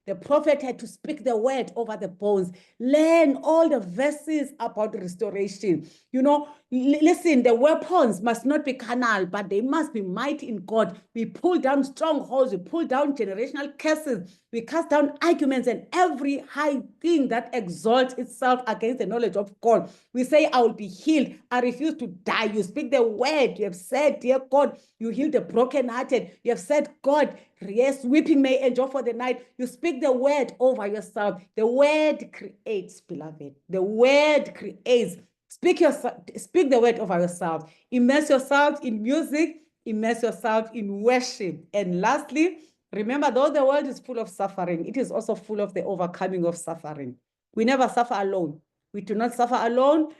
The prophet had to speak the word over the bones. Learn all the verses about restoration. You know, listen, the weapons must not be carnal, but they must be mighty in God. We pull down strongholds, we pull down generational curses, we cast down arguments and every high thing that exalts itself against the knowledge of God. We say, I will be healed. I refuse to die. You speak the word. You have said, dear God, you heal the brokenhearted. You have said, God, yes, weeping may endure for the night. You speak the word over yourself. The word creates, beloved. The word creates. Speak the word over yourself. Immerse yourself in music. Immerse yourself in worship. And lastly, remember, though the world is full of suffering, it is also full of the overcoming of suffering. We never suffer alone. We do not suffer alone.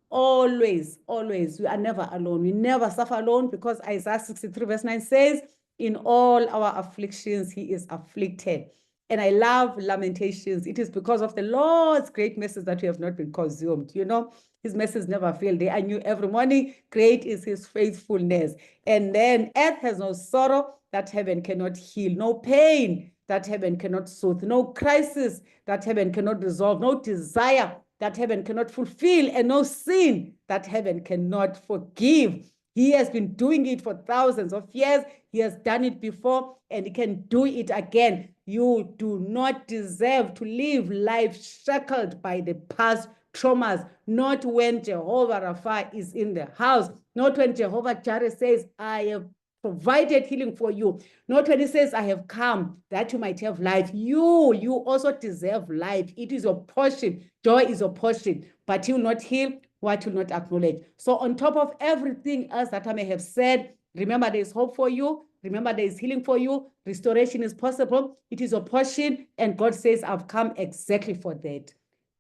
Always, always. We are never alone. We never suffer alone because Isaiah 63 verse 9 says, in all our afflictions, he is afflicted. And I love Lamentations. It is because of the Lord's great mercies that we have not been consumed. You know, his mercies never fail. They are new every morning. Great is his faithfulness. And then earth has no sorrow that heaven cannot heal, no pain that heaven cannot soothe, no crisis that heaven cannot resolve, no desire that heaven cannot fulfill, and no sin that heaven cannot forgive. He has been doing it for thousands of years. He has done it before, and he can do it again. You do not deserve to live life shackled by the past traumas, not when Jehovah Rapha is in the house, not when Jehovah Jireh says, I have provided healing for you, not when he says, I have come that you might have life. You also deserve life. It is your portion. Joy is your portion, but he will not heal what you will not acknowledge. So on top of everything else that I may have said, remember there is hope for you. Remember there is healing for you. Restoration is possible. It is your portion. And God says, I've come exactly for that.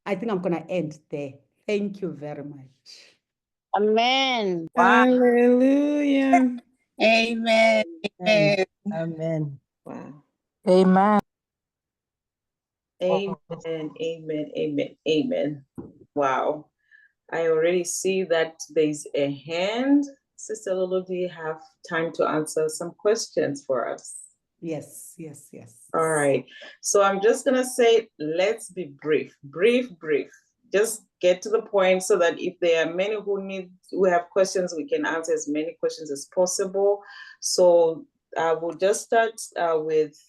I think I'm going to end there. Thank you very much. Amen. Wow. Hallelujah. Amen. Amen. Amen. Wow. Amen. Amen, amen, amen, amen. Wow. I already see that there's a hand. Sister Lulu, do you have time to answer some questions for us? Yes, yes, yes. All right. So I'm just going to say, let's be brief. Just get to the point so that if there are many who have questions, we can answer as many questions as possible. So we'll just start with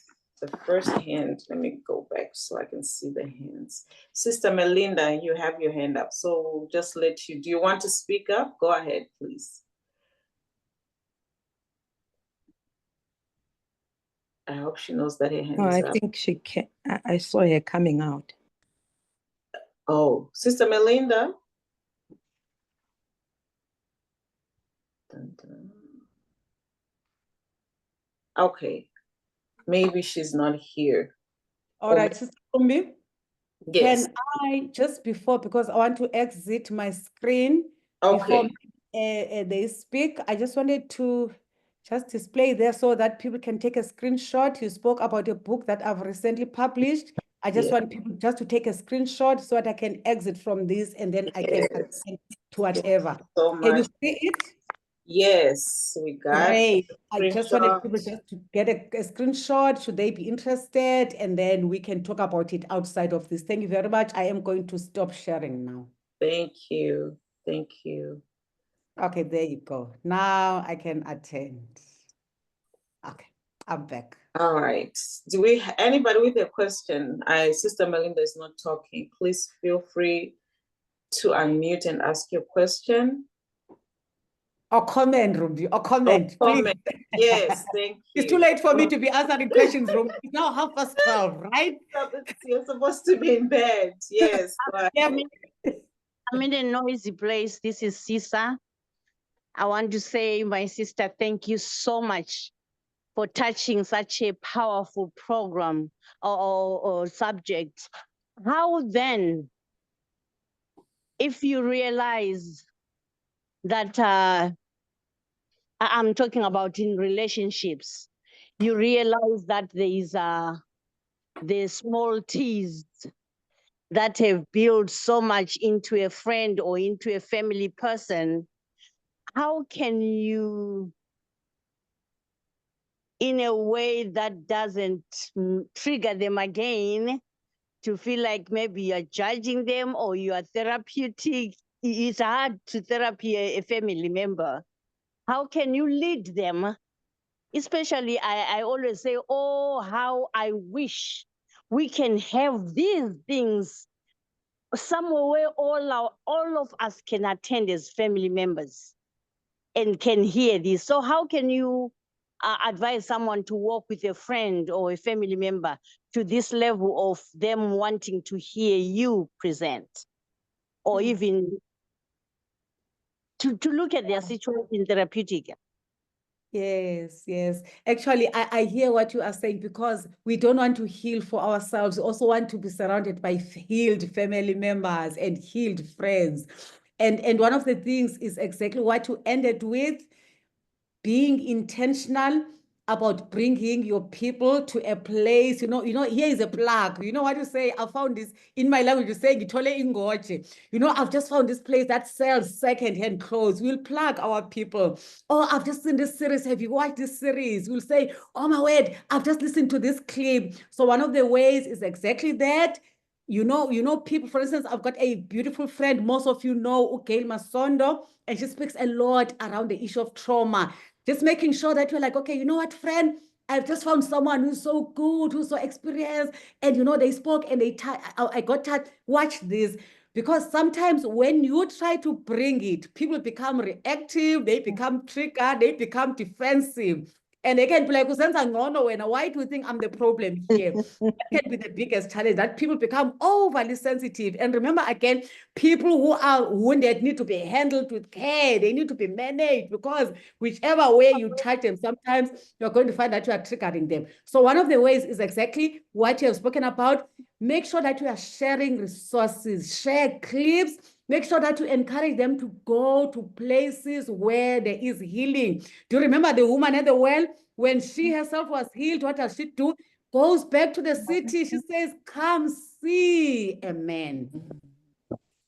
the first hand. Let me go back so I can see the hands. Sister Melinda, you have your hand up. So we'll just let you. Do you want to speak up? Go ahead, please. I hope she knows that her hand is up. I think she can. I saw her coming out. Oh, Sister Melinda. Dun, dun. Okay, maybe she's not here. All right, Sister Kumbi. Yes. Can I, just before, because I want to exit my screen Okay. before they speak, I just wanted to just display there so that people can take a screenshot. You spoke about a book that I've recently published. I just want people just to take a screenshot so that I can exit from this and then I can attend to whatever. So much. Can you see it? Yes, we got. Great. I just wanted people just to get a screenshot. Should they be interested? And then we can talk about it outside of this. Thank you very much. I am going to stop sharing now. Thank you. Thank you. Okay, there you go. Now I can attend. Okay, I'm back. All right. Do we anybody with a question? Sister Melinda is not talking. Please feel free to unmute and ask your question. Or comment, Ruby, or comment. Or comment. Yes, thank you. It's too late for me to be answering questions, Ruby. It's now 12:30, right? You're supposed to be in bed. Yes. I'm in a noisy place. This is Sisa. I want to say, my sister, thank you so much for touching such a powerful program or subject. How then, if you realize that I'm talking about in relationships, you realize that there is the small T's that have built so much into a friend or into a family person, how can you in a way that doesn't trigger them again to feel like maybe you're judging them or you are therapeutic. It's hard to therapy a family member. How can you lead them? Especially, I always say, oh, how I wish we can have these things somewhere where all of us can attend as family members and can hear this. So how can you advise someone to walk with a friend or a family member to this level of them wanting to hear you present, or even to look at their situation therapeutic? Yes, yes. Actually, I hear what you are saying, because we don't want to heal for ourselves. We also want to be surrounded by healed family members and healed friends. And one of the things is exactly what you ended with, being intentional about bringing your people to a place, here is a plug. You know what you say? I found this in my language. You say, "Ngithole ingoje." I've just found this place that sells second-hand clothes. We'll plug our people. Oh, I've just seen this series. Have you watched this series? We'll say, "Oh my word, I've just listened to this clip." So one of the ways is exactly that. People, for instance, I've got a beautiful friend, most of you know, Gail Masondo, and she speaks a lot around the issue of trauma. Just making sure that you're like, okay, you know what, friend? I've just found someone who's so good, who's so experienced, and they spoke and I got touched. Watch this. Because sometimes when you try to bring it, people become reactive, they become triggered, they become defensive. And they can be like, why do you think I'm the problem here? That can be the biggest challenge, that people become overly sensitive. And remember, again, people who are wounded need to be handled with care. They need to be managed, because whichever way you touch them, sometimes you're going to find that you are triggering them. So one of the ways is exactly what you have spoken about. Make sure that you are sharing resources, share clips. Make sure that you encourage them to go to places where there is healing. Do you remember the woman at the well? When she herself was healed, what does she do? Goes back to the city. She says, "Come see a man."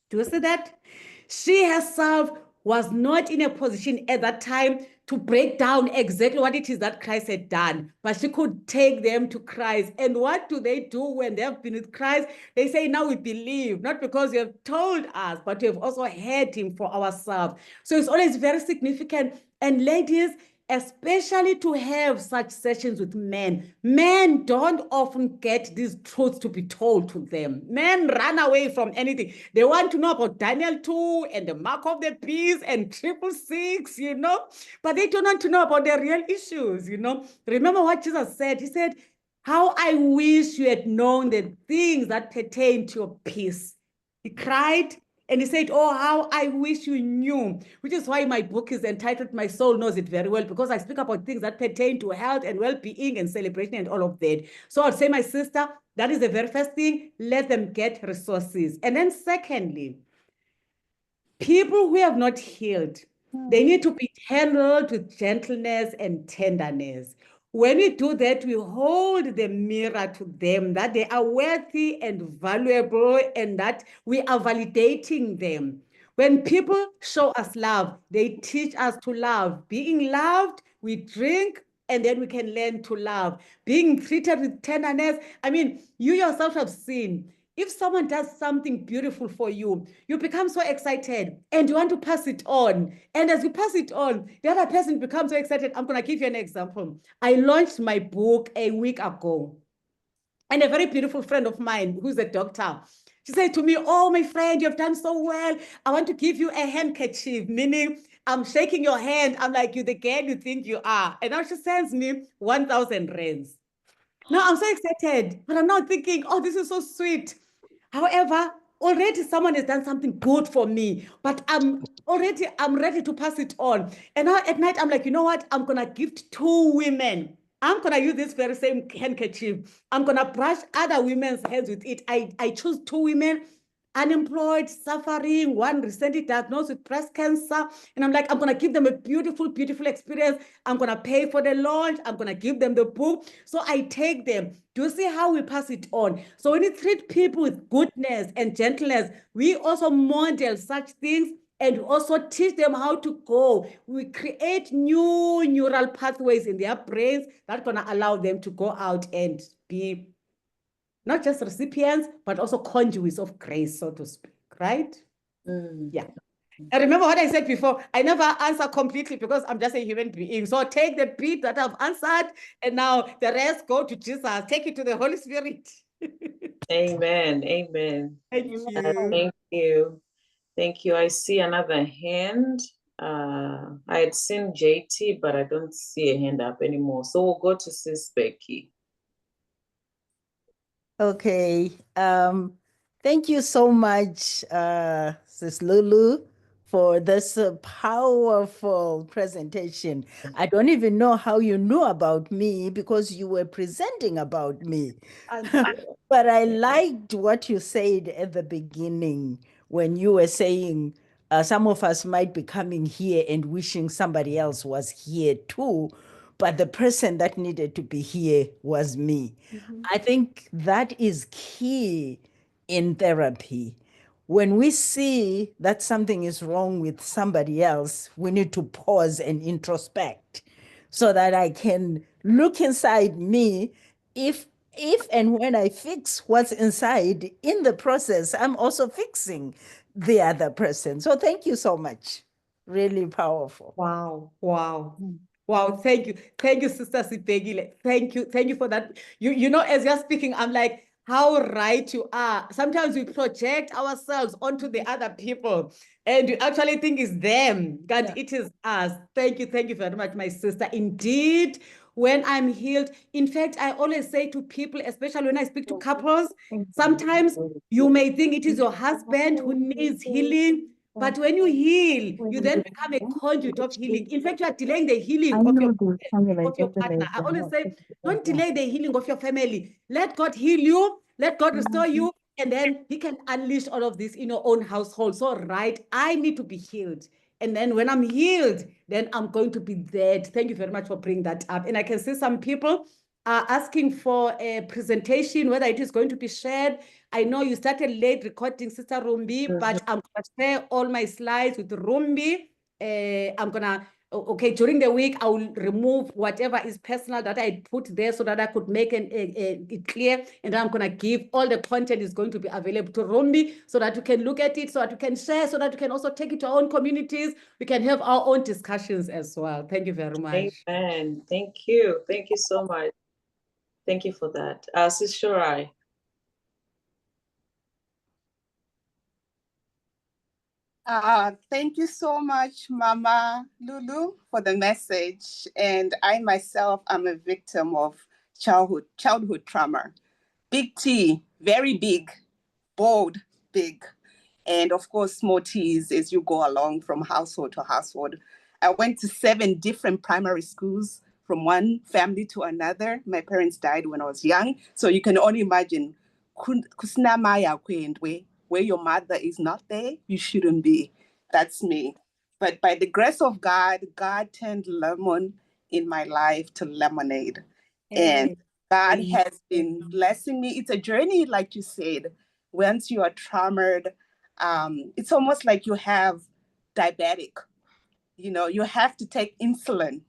Do you see that? She herself was not in a position at that time to break down exactly what it is that Christ had done, but she could take them to Christ. And what do they do when they have been with Christ? They say, "Now we believe, not because you have told us, but we have also heard him for ourselves." So it's always very significant. And ladies, especially to have such sessions with men. Men don't often get these truths to be told to them. Men run away from anything. They want to know about Daniel 2 and the mark of the beast and 666, but they don't want to know about the real issues, Remember what Jesus said? He said, "How I wish you had known the things that pertain to your peace." He cried. And he said, "Oh, how I wish you knew," which is why my book is entitled "My Soul Knows It Very Well," because I speak about things that pertain to health and well-being and celebration and all of that. So I'd say, my sister, that is the very first thing. Let them get resources. And then secondly, people who have not healed, they need to be handled with gentleness and tenderness. When we do that, we hold the mirror to them that they are worthy and valuable, and that we are validating them. When people show us love, they teach us to love. Being loved, we drink, and then we can learn to love. Being treated with tenderness, you yourself have seen. If someone does something beautiful for you, you become so excited and you want to pass it on. And as you pass it on, the other person becomes so excited. I'm going to give you an example. I launched my book a week ago. And a very beautiful friend of mine, who's a doctor, she said to me, "Oh, my friend, you've done so well. I want to give you a handkerchief," meaning I'm shaking your hand. I'm like, "You're the girl you think you are." And now she sends me 1,000 rands. Now I'm so excited, but I'm now thinking, "Oh, this is so sweet." However, already someone has done something good for me, but I'm ready to pass it on. And now at night, I'm like, "You know what? I'm going to gift 2 women. I'm going to use this very same handkerchief. I'm going to brush other women's heads with it." I choose 2 women, unemployed, suffering, one recently diagnosed with breast cancer. And I'm like, I'm going to give them a beautiful, beautiful experience. I'm going to pay for the launch. I'm going to give them the book. So I take them. Do you see how we pass it on? So when we treat people with goodness and gentleness, we also model such things. and also teach them how to go. We create new neural pathways in their brains that are going to allow them to go out and be not just recipients, but also conduits of grace, so to speak, right? Yeah. And remember what I said before, I never answer completely because I'm just a human being. So take the bit that I've answered and now the rest go to Jesus. Take it to the Holy Spirit. Amen. Amen. Thank you. Thank you. Thank you. I see another hand. I had seen JT, but I don't see a hand up anymore. So we'll go to Sis Becky. Okay. Thank you so much, Sis Lulu, for this powerful presentation. I don't even know how you knew about me because you were presenting about me. But I liked what you said at the beginning when you were saying some of us might be coming here and wishing somebody else was here too, but the person that needed to be here was me. I think that is key in therapy. When we see that something is wrong with somebody else, we need to pause and introspect so that I can look inside me. If and when I fix what's inside, in the process, I'm also fixing the other person. So thank you so much. Really powerful. Wow, wow. Wow, thank you. Thank you, Sister Sipegile. Thank you for that. You know, as you're speaking, I'm like, how right you are. Sometimes we project ourselves onto the other people and you actually think it's them, but it is us. Thank you very much, my sister. Indeed, when I'm healed, in fact, I always say to people, especially when I speak to couples, sometimes you may think it is your husband who needs healing, but when you heal, you then become a conduit of healing. In fact, you are delaying the healing of your partner. I always say, don't delay the healing of your family. Let God heal you, let God restore you, and then He can unleash all of this in your own household. So, right, I need to be healed. And then when I'm healed, then I'm going to be dead. Thank you very much for bringing that up. And I can see some people are asking for a presentation, whether it is going to be shared. I know you started late recording, Sister Rumbi, but I'm going to share all my slides with Rumbi. I'm going to, okay, during the week, I will remove whatever is personal that I put there so that I could make it clear. And then I'm going to give all the content is going to be available to Rumbi so that you can look at it, so that you can share, so that you can also take it to our own communities. We can have our own discussions as well. Thank you very much. Amen. Thank you. Thank you so much. Thank you for that. Sis Shorai. Thank you so much, Mama Lulu, for the message. And I myself am a victim of childhood trauma. Big T, very big, bold, big. And of course, small T's as you go along from household to household. I went to 7 different primary schools from one family to another. My parents died when I was young. So you can only imagine where your mother is not there, you shouldn't be. That's me. But by the grace of God, God turned lemon in my life to lemonade. And God has been blessing me. It's a journey, like you said. Once you are traumatized, it's almost like you have diabetic. You know, you have to take insulin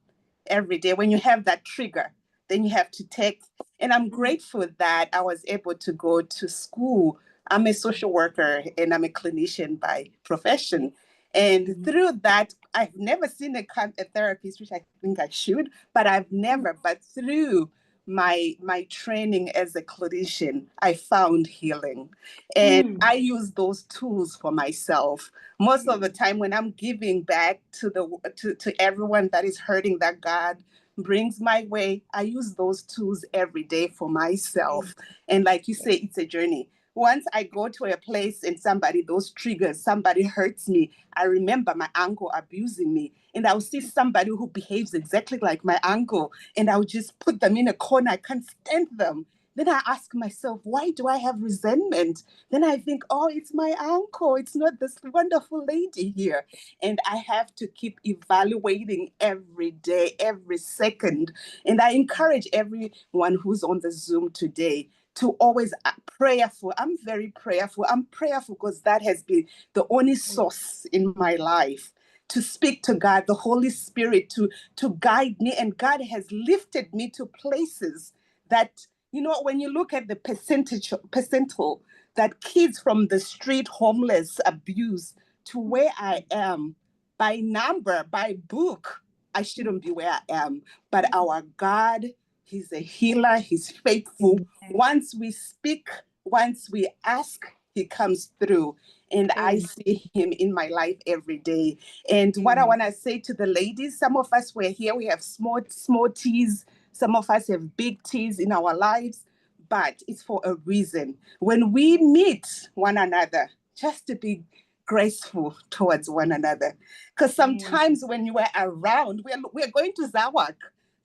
every day. When you have that trigger, then you have to take, and I'm grateful that I was able to go to school. I'm a social worker and I'm a clinician by profession. And through that, I've never seen a therapist, which I think I should, but through my training as a clinician, I found healing. And I use those tools for myself. Most of the time when I'm giving back to everyone that is hurting, that God brings my way, I use those tools every day for myself. And like you say, it's a journey. Once I go to a place and those triggers, somebody hurts me, I remember my uncle abusing me, and I'll see somebody who behaves exactly like my uncle, and I'll just put them in a corner. I can't stand them. Then I ask myself, why do I have resentment? Then I think, oh, it's my uncle. It's not this wonderful lady here. And I have to keep evaluating every day, every second. And I encourage everyone who's on the Zoom today to always prayerful. I'm very prayerful. I'm prayerful because that has been the only source in my life to speak to God, the Holy Spirit to guide me. And God has lifted me to places that, when you look at the percentile that kids from the street, homeless, abused, to where I am, by number, by book, I shouldn't be where I am. But our God, He's a healer. He's faithful. Once we speak, once we ask, He comes through. And I see Him in my life every day. And what I want to say to the ladies, some of us were here, we have small T's. Some of us have big T's in our lives, but it's for a reason. When we meet one another, just to be graceful towards one another. Because sometimes when you are around, we're going to Zawak,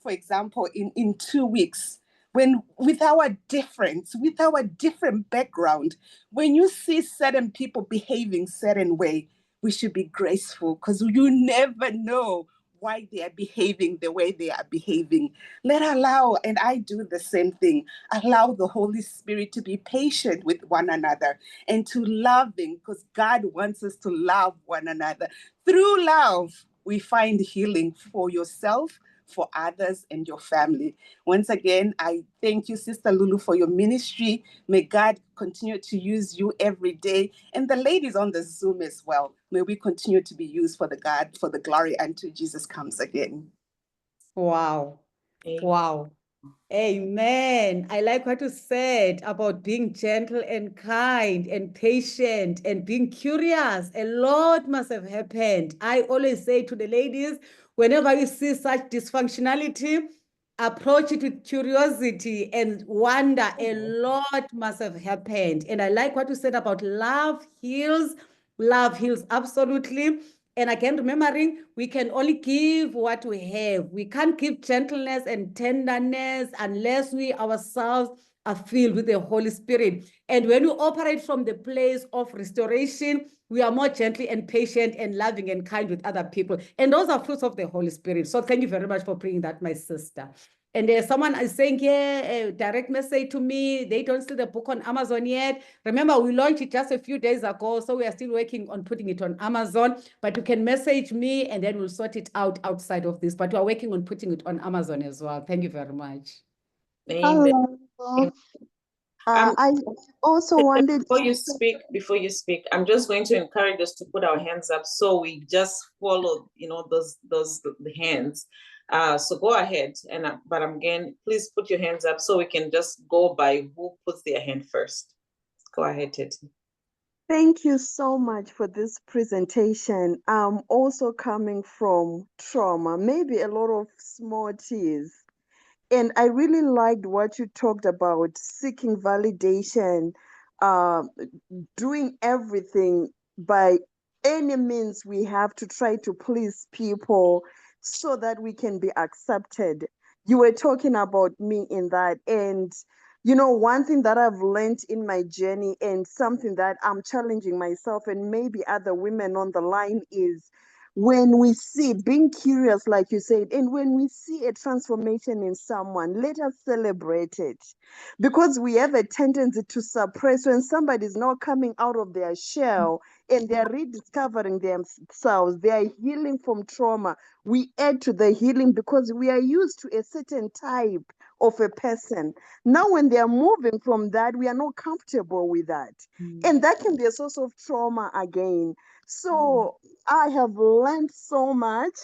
for example, in 2 weeks. When with our different background, when you see certain people behaving certain way, we should be graceful, because you never know why they are behaving the way they are behaving. And I do the same thing, allow the Holy Spirit to be patient with one another and to loving, because God wants us to love one another. Through love, we find healing for yourself, for others, and your family. Once again, I thank you, Sister Lulu, for your ministry. May God continue to use you every day. And the ladies on the Zoom as well. May we continue to be used for the glory until Jesus comes again. Wow. Wow. Amen. I like what you said about being gentle and kind and patient and being curious. A lot must have happened. I always say to the ladies, whenever you see such dysfunctionality, approach it with curiosity and wonder. A lot must have happened. And I like what you said about love heals. Love heals, absolutely. And again, remembering, we can only give what we have. We can't give gentleness and tenderness unless we ourselves are filled with the Holy Spirit. And when we operate from the place of restoration, we are more gently and patient and loving and kind with other people. And those are fruits of the Holy Spirit. So thank you very much for bringing that, my sister. And someone is saying here, a direct message to me, they don't see the book on Amazon yet. Remember, we launched it just a few days ago, so we are still working on putting it on Amazon. But you can message me and then we'll sort it out outside of this. But we are working on putting it on Amazon as well. Thank you very much. Amen. Hello. I also wanted Before you speak, I'm just going to encourage us to put our hands up, so we just follow, the hands. So go ahead, but again, please put your hands up so we can just go by who puts their hand first. Go ahead, Teti. Thank you so much for this presentation. I'm also coming from trauma, maybe a lot of small T's. And I really liked what you talked about, seeking validation, doing everything by any means we have to try to please people so that we can be accepted. You were talking about me in that. And, one thing that I've learned in my journey and something that I'm challenging myself and maybe other women on the line is, when we see, being curious, like you said, and when we see a transformation in someone, let us celebrate it. Because we have a tendency to suppress when somebody is not coming out of their shell and they're rediscovering themselves, they are healing from trauma. We add to the healing because we are used to a certain type of a person. Now, when they are moving from that, we are not comfortable with that. And that can be a source of trauma again. So I have learned so much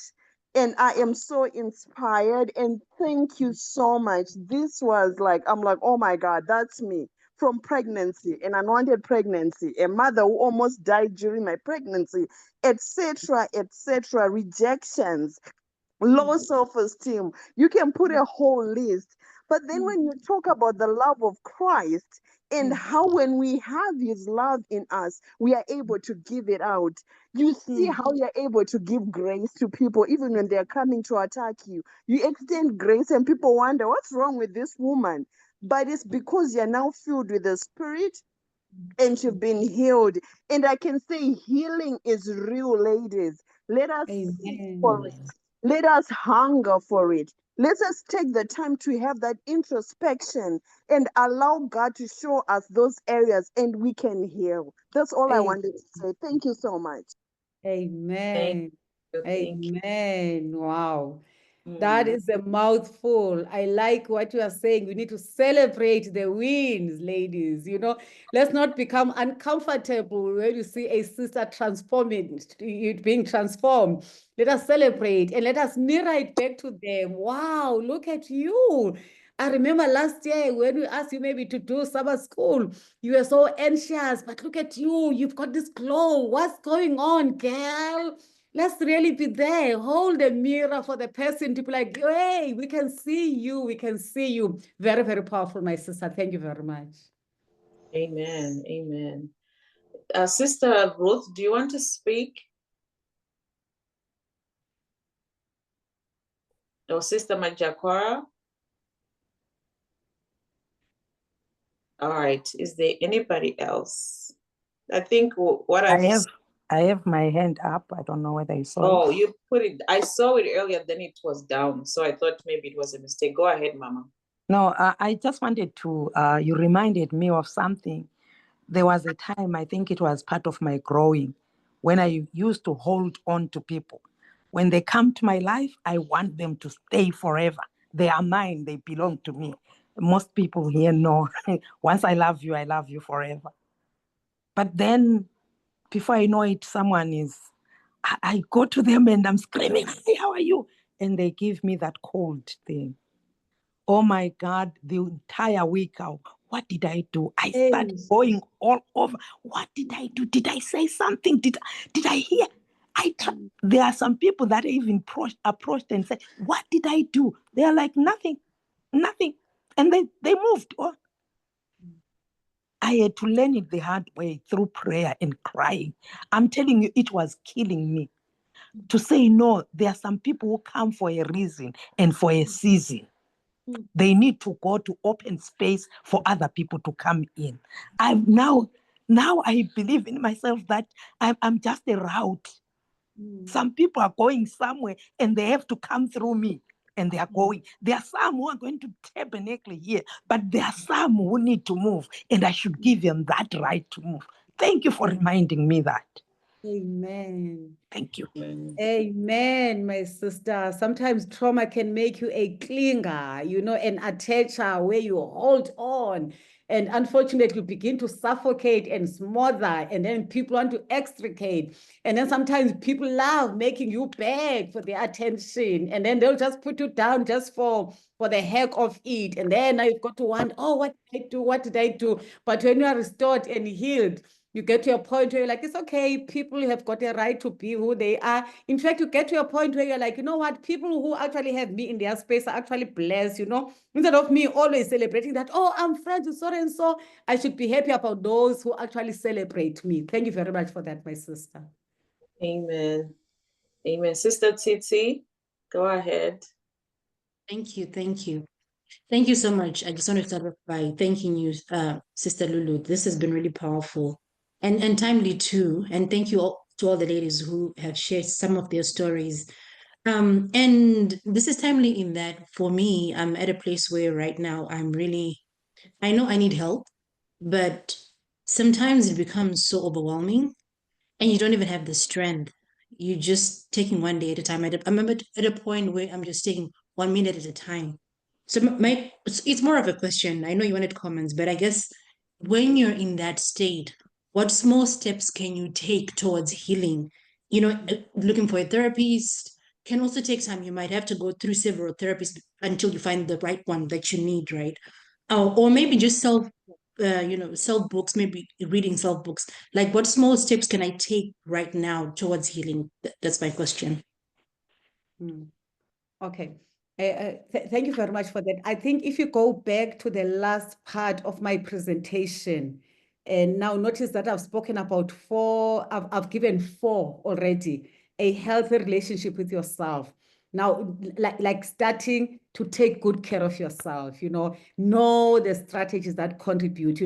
and I am so inspired, and thank you so much. This was I'm like, oh my God, that's me from pregnancy, an unwanted pregnancy, a mother who almost died during my pregnancy, etc., rejections, low self-esteem. You can put a whole list. But then when you talk about the love of Christ and how when we have his love in us, we are able to give it out. You see how you're able to give grace to people even when they're coming to attack you. You extend grace and people wonder, what's wrong with this woman? But it's because you're now filled with the Spirit and you've been healed. And I can say healing is real, ladies. Let us seek for it. Let us hunger for it. Let us take the time to have that introspection and allow God to show us those areas and we can heal. That's all I Amen. wanted to say. Thank you so much. Amen. Thank you. Amen. Wow. That Mm. is a mouthful. I like what you are saying. We need to celebrate the wins, ladies. You know, let's not become uncomfortable when you see a sister transforming, it being transformed. Let us celebrate and let us mirror it back to them. Wow, look at you. I remember last year when we asked you maybe to do summer school, you were so anxious, but look at you. You've got this glow. What's going on, girl? Let's really be there. Hold a mirror for the person to be like, hey, we can see you. We can see you. Very, very powerful, my sister. Thank you very much. Amen. Amen. Sister Ruth, do you want to speak? Or Sister Majakora? All right. Is there anybody else? I think what I have my hand up. I don't know whether you saw Oh, it. you put it. I saw it earlier, then it was down. So I thought maybe it was a mistake. Go ahead, Mama. No, I just wanted to, you reminded me of something. There was a time, I think it was part of my growing, when I used to hold on to people. When they come to my life, I want them to stay forever. They are mine, they belong to me. Most people here know, once I love you forever. But then, before I know it, someone is, I go to them and I'm screaming, hey, how are you? And they give me that cold thing. Oh my God, the entire week out. What did I do? I started going all over. What did I do? Did I say something? Did I hear? There are some people that I even approached and said, what did I do? They are like, nothing. And they moved on. I had to learn it the hard way through prayer and crying. I'm telling you, it was killing me. To say no, there are some people who come for a reason and for a season. They need to go to open space for other people to come in. Now I believe in myself that I'm just a route. Some people are going somewhere and they have to come through me and they are going. There are some who are going to tabernacle here, but there are some who need to move and I should give them that right to move. Thank you for reminding me that. Amen. Thank you. Amen, my sister. Sometimes trauma can make you a clinger, you know, an attacher where you hold on. And unfortunately, you begin to suffocate and smother, and then people want to extricate. And then sometimes people love making you beg for their attention, and then they'll just put you down just for the heck of it. And then now you've got to wonder, oh, what did I do? What did I do? But when you are restored and healed, you get to a point where you're like, it's okay, people have got a right to be who they are. In fact, you get to a point where you're like, you know what, people who actually have me in their space are actually blessed, you know, instead of me always celebrating that, oh, I'm friends with so and so, I should be happy about those who actually celebrate me. Thank you very much for that, my sister. Amen. Amen. Sister Titi, go ahead. Thank you. Thank you. Thank you so much. I just want to start off by thanking you, Sister Lulu. This has been really powerful and timely too. And thank you all, to all the ladies who have shared some of their stories. And this is timely in that for me, I'm at a place where right now I know I need help, but sometimes it becomes so overwhelming and you don't even have the strength. You're just taking one day at a time. I'm at a point where I'm just taking 1 minute at a time. So it's more of a question. I know you wanted comments, but I guess when you're in that state, what small steps can you take towards healing? You know, looking for a therapist can also take time. You might have to go through several therapists until you find the right one that you need, right? Or maybe just self books, maybe reading self books. Like, what small steps can I take right now towards healing? That's my question. Okay. Thank you very much for that. I think if you go back to the last part of my presentation, and now notice that I've spoken about I've given 4 already. A healthy relationship with yourself. Now, like starting to take good care of yourself, know the strategies that contribute,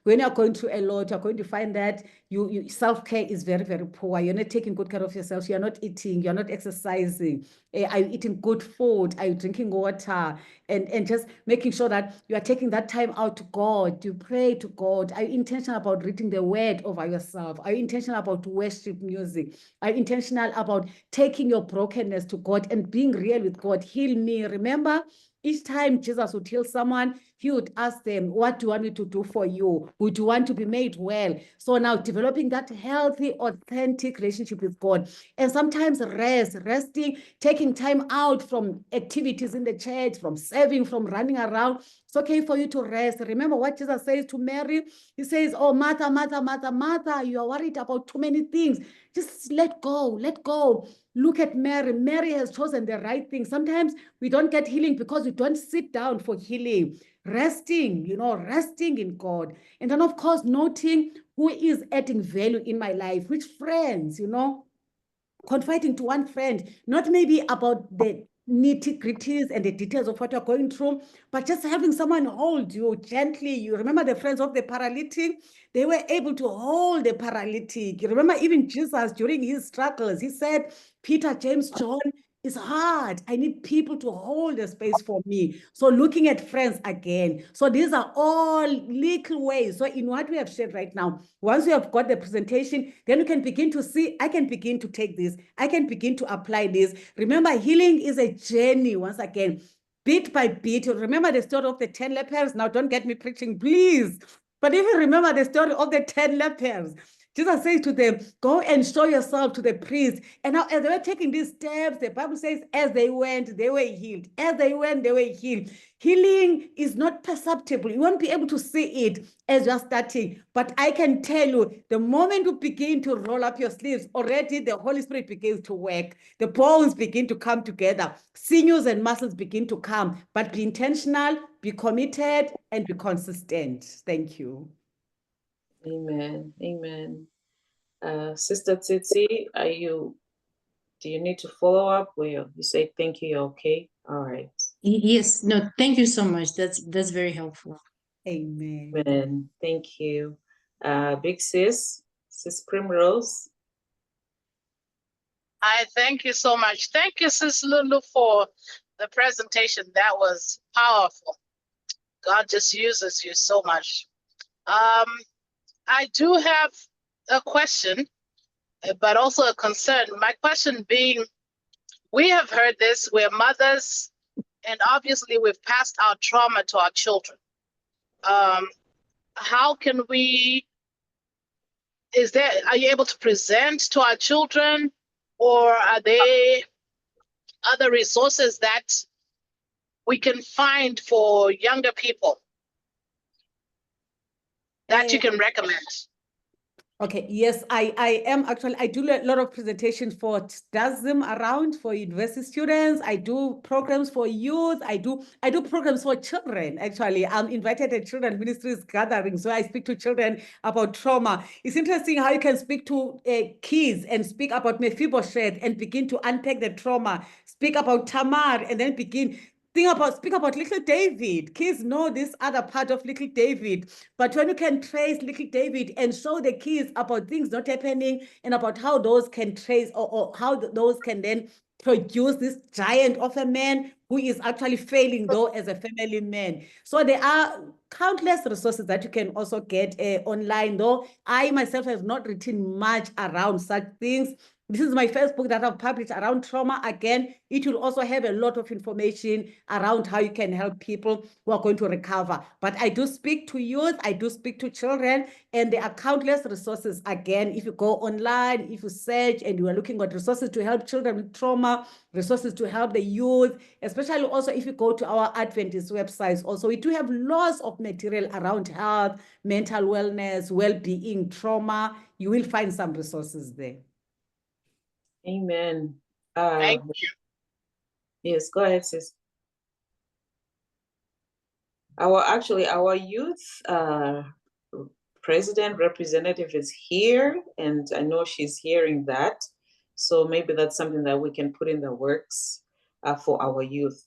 when you're going through a lot, you're going to find that you self-care is very, very poor. You're not taking good care of yourself. You're not eating, you're not exercising. Are you eating good food? Are you drinking water? And just making sure that you are taking that time out to God, to pray to God. Are you intentional about reading the word over yourself? Are you intentional about worship music? Are you intentional about taking your brokenness to God and being real with God? Heal me. Remember, each time Jesus would heal someone, he would ask them, what do you want me to do for you? Would you want to be made well? So now developing that healthy, authentic relationship with God. And sometimes resting, taking time out from activities in the church, from serving, from running around. It's okay for you to rest. Remember what Jesus says to Mary? He says, oh, Martha, Martha, Martha, Martha, you are worried about too many things. Just let go, let go. Look at Mary. Mary has chosen the right thing. Sometimes we don't get healing because we don't sit down for healing. Resting, resting in God. And then, of course, noting who is adding value in my life, which friends, confiding to one friend, not maybe about the nitty-gritties and the details of what you're going through, but just having someone hold you gently. You remember the friends of the paralytic? They were able to hold the paralytic. You remember even Jesus during his struggles, he said, Peter, James, John, it's hard. I need people to hold the space for me. So looking at friends again. So these are all little ways. So in what we have shared right now, once you have got the presentation, then you can begin to see, I can begin to take this. I can begin to apply this. Remember, healing is a journey once again, bit by bit. Remember the story of the 10 lepers? Now don't get me preaching, please. But if you remember the story of the 10 lepers, Jesus says to them, go and show yourself to the priest. And now as they were taking these steps, the Bible says, as they went, they were healed. As they went, they were healed. Healing is not perceptible. You won't be able to see it as you're starting. But I can tell you, the moment you begin to roll up your sleeves, already the Holy Spirit begins to work. The bones begin to come together. Sinews and muscles begin to come. But be intentional, be committed, and be consistent. Thank you. Amen. Amen. Sister Tsitsi, do you need to follow up? Well, you say thank you, you're okay? All right. Yes, no, thank you so much. That's very helpful. Amen. Amen. Thank you. Big Sis Primrose. I thank you so much. Thank you, Sis Lulu, for the presentation. That was powerful. God just uses you so much. I do have a question, but also a concern. My question being, we have heard this, we're mothers, and obviously we've passed our trauma to our children. How can we, are you able to present to our children, or are there other resources that we can find for younger people that you can recommend? Okay, yes, I am actually, I do a lot of presentations for DASM around for university students. I do programs for youth. I do programs for children, actually. I'm invited at Children Ministries gatherings, so I speak to children about trauma. It's interesting how you can speak to kids and speak about Mephibosheth and begin to unpack the trauma, speak about Tamar, and then speak about little David. Kids know this other part of little David. But when you can trace little David and show the kids about things not happening and about how those can trace or how those can then produce this giant of a man who is actually failing though as a family man. So there are countless resources that you can also get online, though I myself have not written much around such things. This is my first book that I've published around trauma. Again, it will also have a lot of information around how you can help people who are going to recover. But I do speak to youth, I do speak to children, and there are countless resources. Again, if you go online, if you search and you are looking at resources to help children with trauma, resources to help the youth, especially also if you go to our Adventist websites also, we do have lots of material around health, mental wellness, well-being, trauma. You will find some resources there. Amen. Thank you. Yes, go ahead, sis. Our youth president representative is here, and I know she's hearing that. So maybe that's something that we can put in the works for our youth.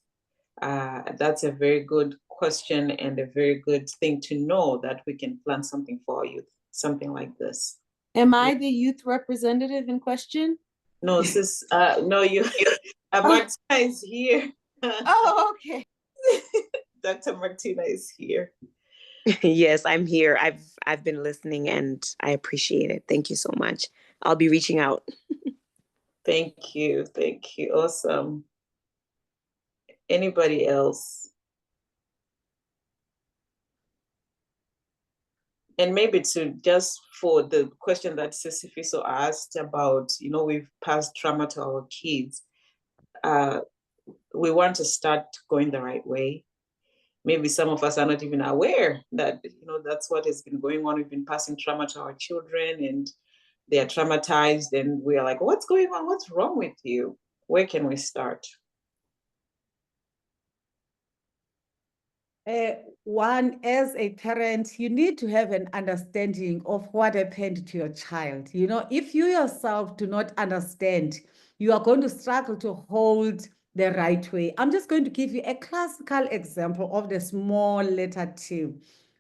That's a very good question and a very good thing to know, that we can plan something for our youth, something like this. Am I the youth representative in question? No, sis, no, you, Martina is here. Oh, okay. Dr. Martina is here. Yes, I'm here. I've been listening and I appreciate it. Thank you so much. I'll be reaching out. Thank you. Thank you. Awesome. Anybody else? And maybe to just for the question that Sifiso asked about, we've passed trauma to our kids. We want to start going the right way. Maybe some of us are not even aware that, that's what has been going on. We've been passing trauma to our children and they are traumatized and we are like, what's going on? What's wrong with you? Where can we start? One, as a parent, you need to have an understanding of what happened to your child. If you yourself do not understand, you are going to struggle to hold the right way. I'm just going to give you a classical example of the small letter T.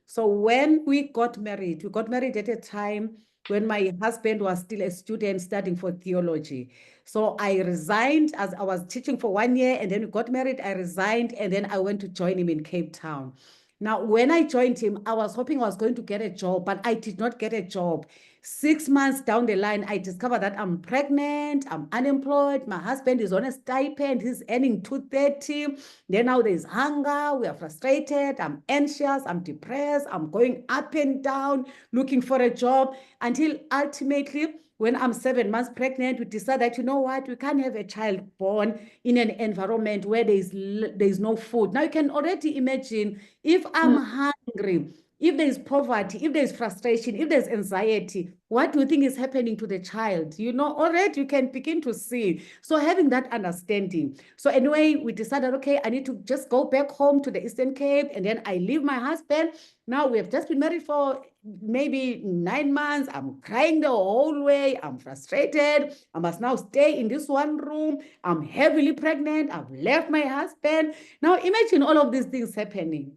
So when we got married at a time when my husband was still a student studying for theology. So I resigned as I was teaching for 1 year, and then we got married. I resigned, and then I went to join him in Cape Town. Now, when I joined him, I was hoping I was going to get a job, but I did not get a job. 6 months down the line, I discovered that I'm pregnant, I'm unemployed, my husband is on a stipend, he's earning $230. Then now there's hunger, we are frustrated, I'm anxious, I'm depressed, I'm going up and down looking for a job, until ultimately, when I'm 7 months pregnant, we decided that, you know what, we can't have a child born in an environment where there's no food. Now you can already imagine, if I'm hungry, if there's poverty, if there's frustration, if there's anxiety, what do you think is happening to the child? Already you can begin to see. So having that understanding. So anyway, we decided, okay, I need to just go back home to the Eastern Cape, and then I leave my husband. Now we have just been married for maybe 9 months. I'm crying the whole way. I'm frustrated. I must now stay in this one room. I'm heavily pregnant. I've left my husband. Now imagine all of these things happening.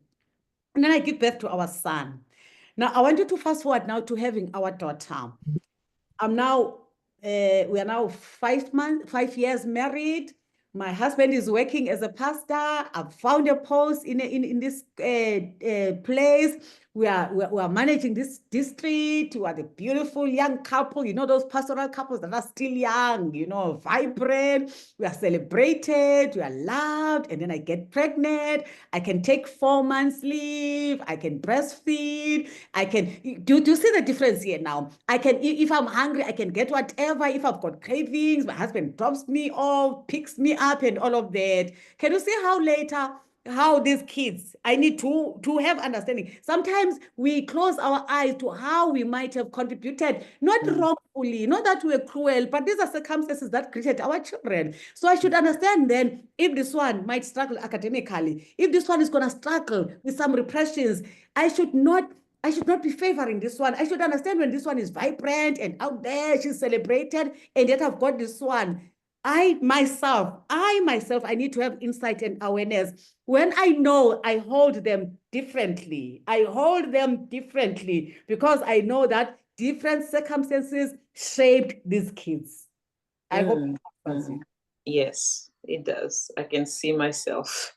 And then I give birth to our son. Now, I want you to fast forward now to having our daughter. We are now 5 years married. My husband is working as a pastor. I've found a post in this place. We are managing this district. We are the beautiful young couple, those pastoral couples that are still young, vibrant. We are celebrated, we are loved, and then I get pregnant. I can take 4 months leave. I can breastfeed. Do you see the difference here now? If I'm hungry, I can get whatever. If I've got cravings, my husband drops me off, picks me up, and all of that. Can you see how these kids, I need to have understanding. Sometimes we close our eyes to how we might have contributed, not wrongfully, not that we're cruel, but these are circumstances that created our children. So I should understand then, if this one might struggle academically, if this one is going to struggle with some repressions, I should not be favoring this one. I should understand when this one is vibrant and out there, she's celebrated, and yet I've got this one. I myself, I need to have insight and awareness. When I know, I hold them differently. I hold them differently because I know that different circumstances shaped these kids. I hope it answers you. Yes, it does. I can see myself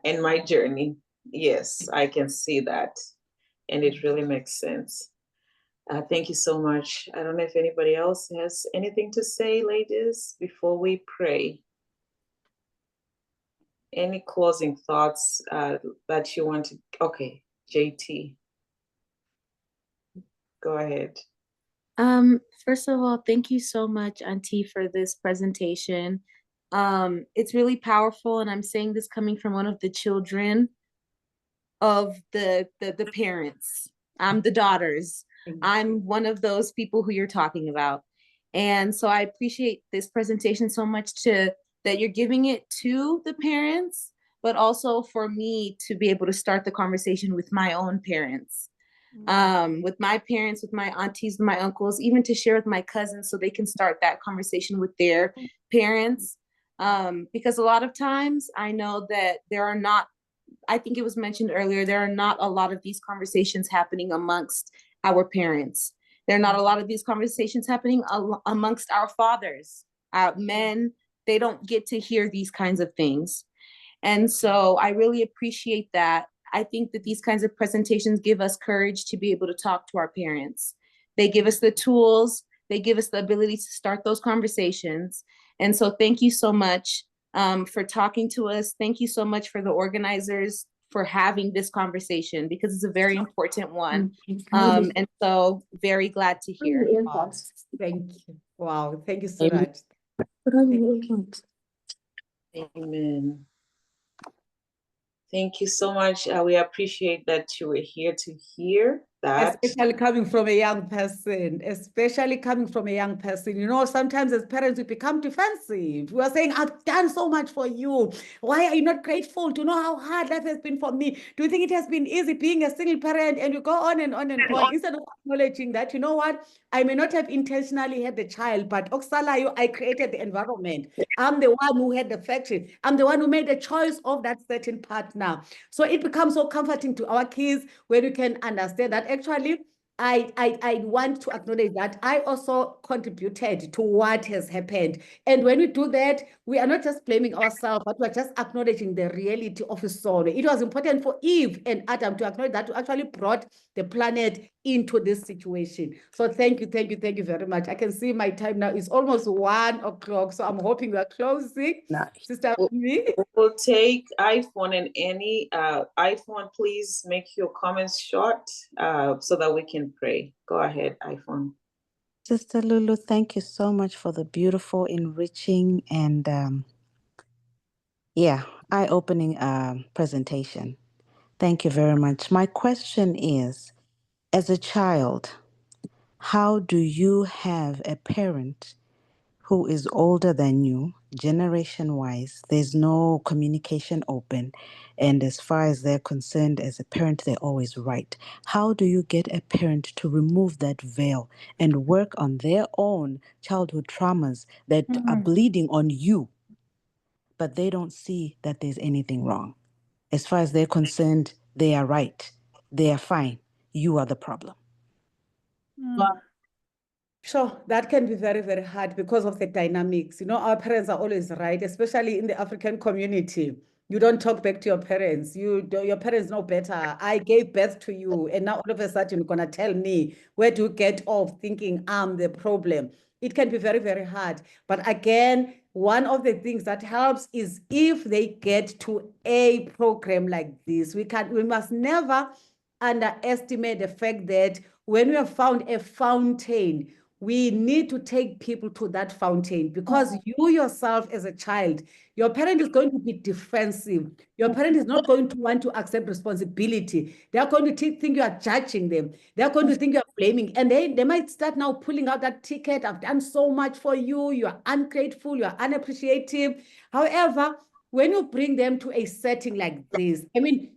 in my journey. Yes, I can see that. And it really makes sense. Thank you so much. I don't know if anybody else has anything to say, ladies, before we pray. Any closing thoughts that you want to? Okay, JT. Go ahead. First of all, thank you so much, Auntie, for this presentation. It's really powerful, and I'm saying this coming from one of the children of the parents. I'm the daughters. I'm one of those people who you're talking about. And so I appreciate this presentation so much that you're giving it to the parents, but also for me to be able to start the conversation with my own parents, with my parents, with my aunties, my uncles, even to share with my cousins so they can start that conversation with their parents. Because a lot of times I know that there are not, I think it was mentioned earlier, there are not a lot of these conversations happening amongst our parents. There are not a lot of these conversations happening amongst our fathers, our men. They don't get to hear these kinds of things. And so I really appreciate that. I think that these kinds of presentations give us courage to be able to talk to our parents. They give us the tools, they give us the ability to start those conversations. And so thank you so much for talking to us. Thank you so much for the organizers for having this conversation, because it's a very important one. And so very glad to hear. Wow. Thank you. Wow. Thank you so Amen. much. Amen. Thank you so much. We appreciate that you were here to hear that. Especially coming from a young person, You know, sometimes as parents, we become defensive. We are saying, I've done so much for you. Why are you not grateful to know how hard life has been for me? Do you think it has been easy being a single parent? And you go on and on and on, instead of acknowledging that, you know what? I may not have intentionally had the child, but Oksalayo, I created the environment. I'm the one who had the factory. I'm the one who made the choice of that certain partner. So it becomes so comforting to our kids when you can understand that actually I want to acknowledge that I also contributed to what has happened. And when we do that, we are not just blaming ourselves, but we're just acknowledging the reality of his soul. It was important for Eve and Adam to acknowledge that, to actually brought the planet into this situation. So thank you very much. I can see my time now is almost 1 o'clock. So I'm hoping we're closing. Nice. Sister me. We'll take iPhone and any iPhone, please make your comments short so that we can pray. Go ahead, iPhone. Sister Lulu, thank you so much for the beautiful, enriching, and eye-opening presentation. Thank you very much. My question is, as a child, how do you have a parent who is older than you, generation-wise? There's no communication open, and as far as they're concerned, as a parent, they're always right. How do you get a parent to remove that veil and work on their own childhood traumas that are bleeding on you, but they don't see that there's anything wrong? As far as they're concerned, they are right. They are fine. You are the problem. Sure, that can be very, very hard because of the dynamics. You know, our parents are always right, especially in the African community. You don't talk back to your parents. Your parents know better. I gave birth to you, and now all of a sudden you're gonna tell me, where do you get off thinking I'm the problem? It can be very, very hard. But again, one of the things that helps is if they get to a program like this. We must never underestimate the fact that when we have found a fountain, we need to take people to that fountain, because you yourself as a child, your parent is going to be defensive. Your parent is not going to want to accept responsibility. They are going to think you are judging them. They are going to think you are blaming. And they might start now pulling out that ticket. I've done so much for you. You are ungrateful. You are unappreciative. However, when you bring them to a setting like this, I mean,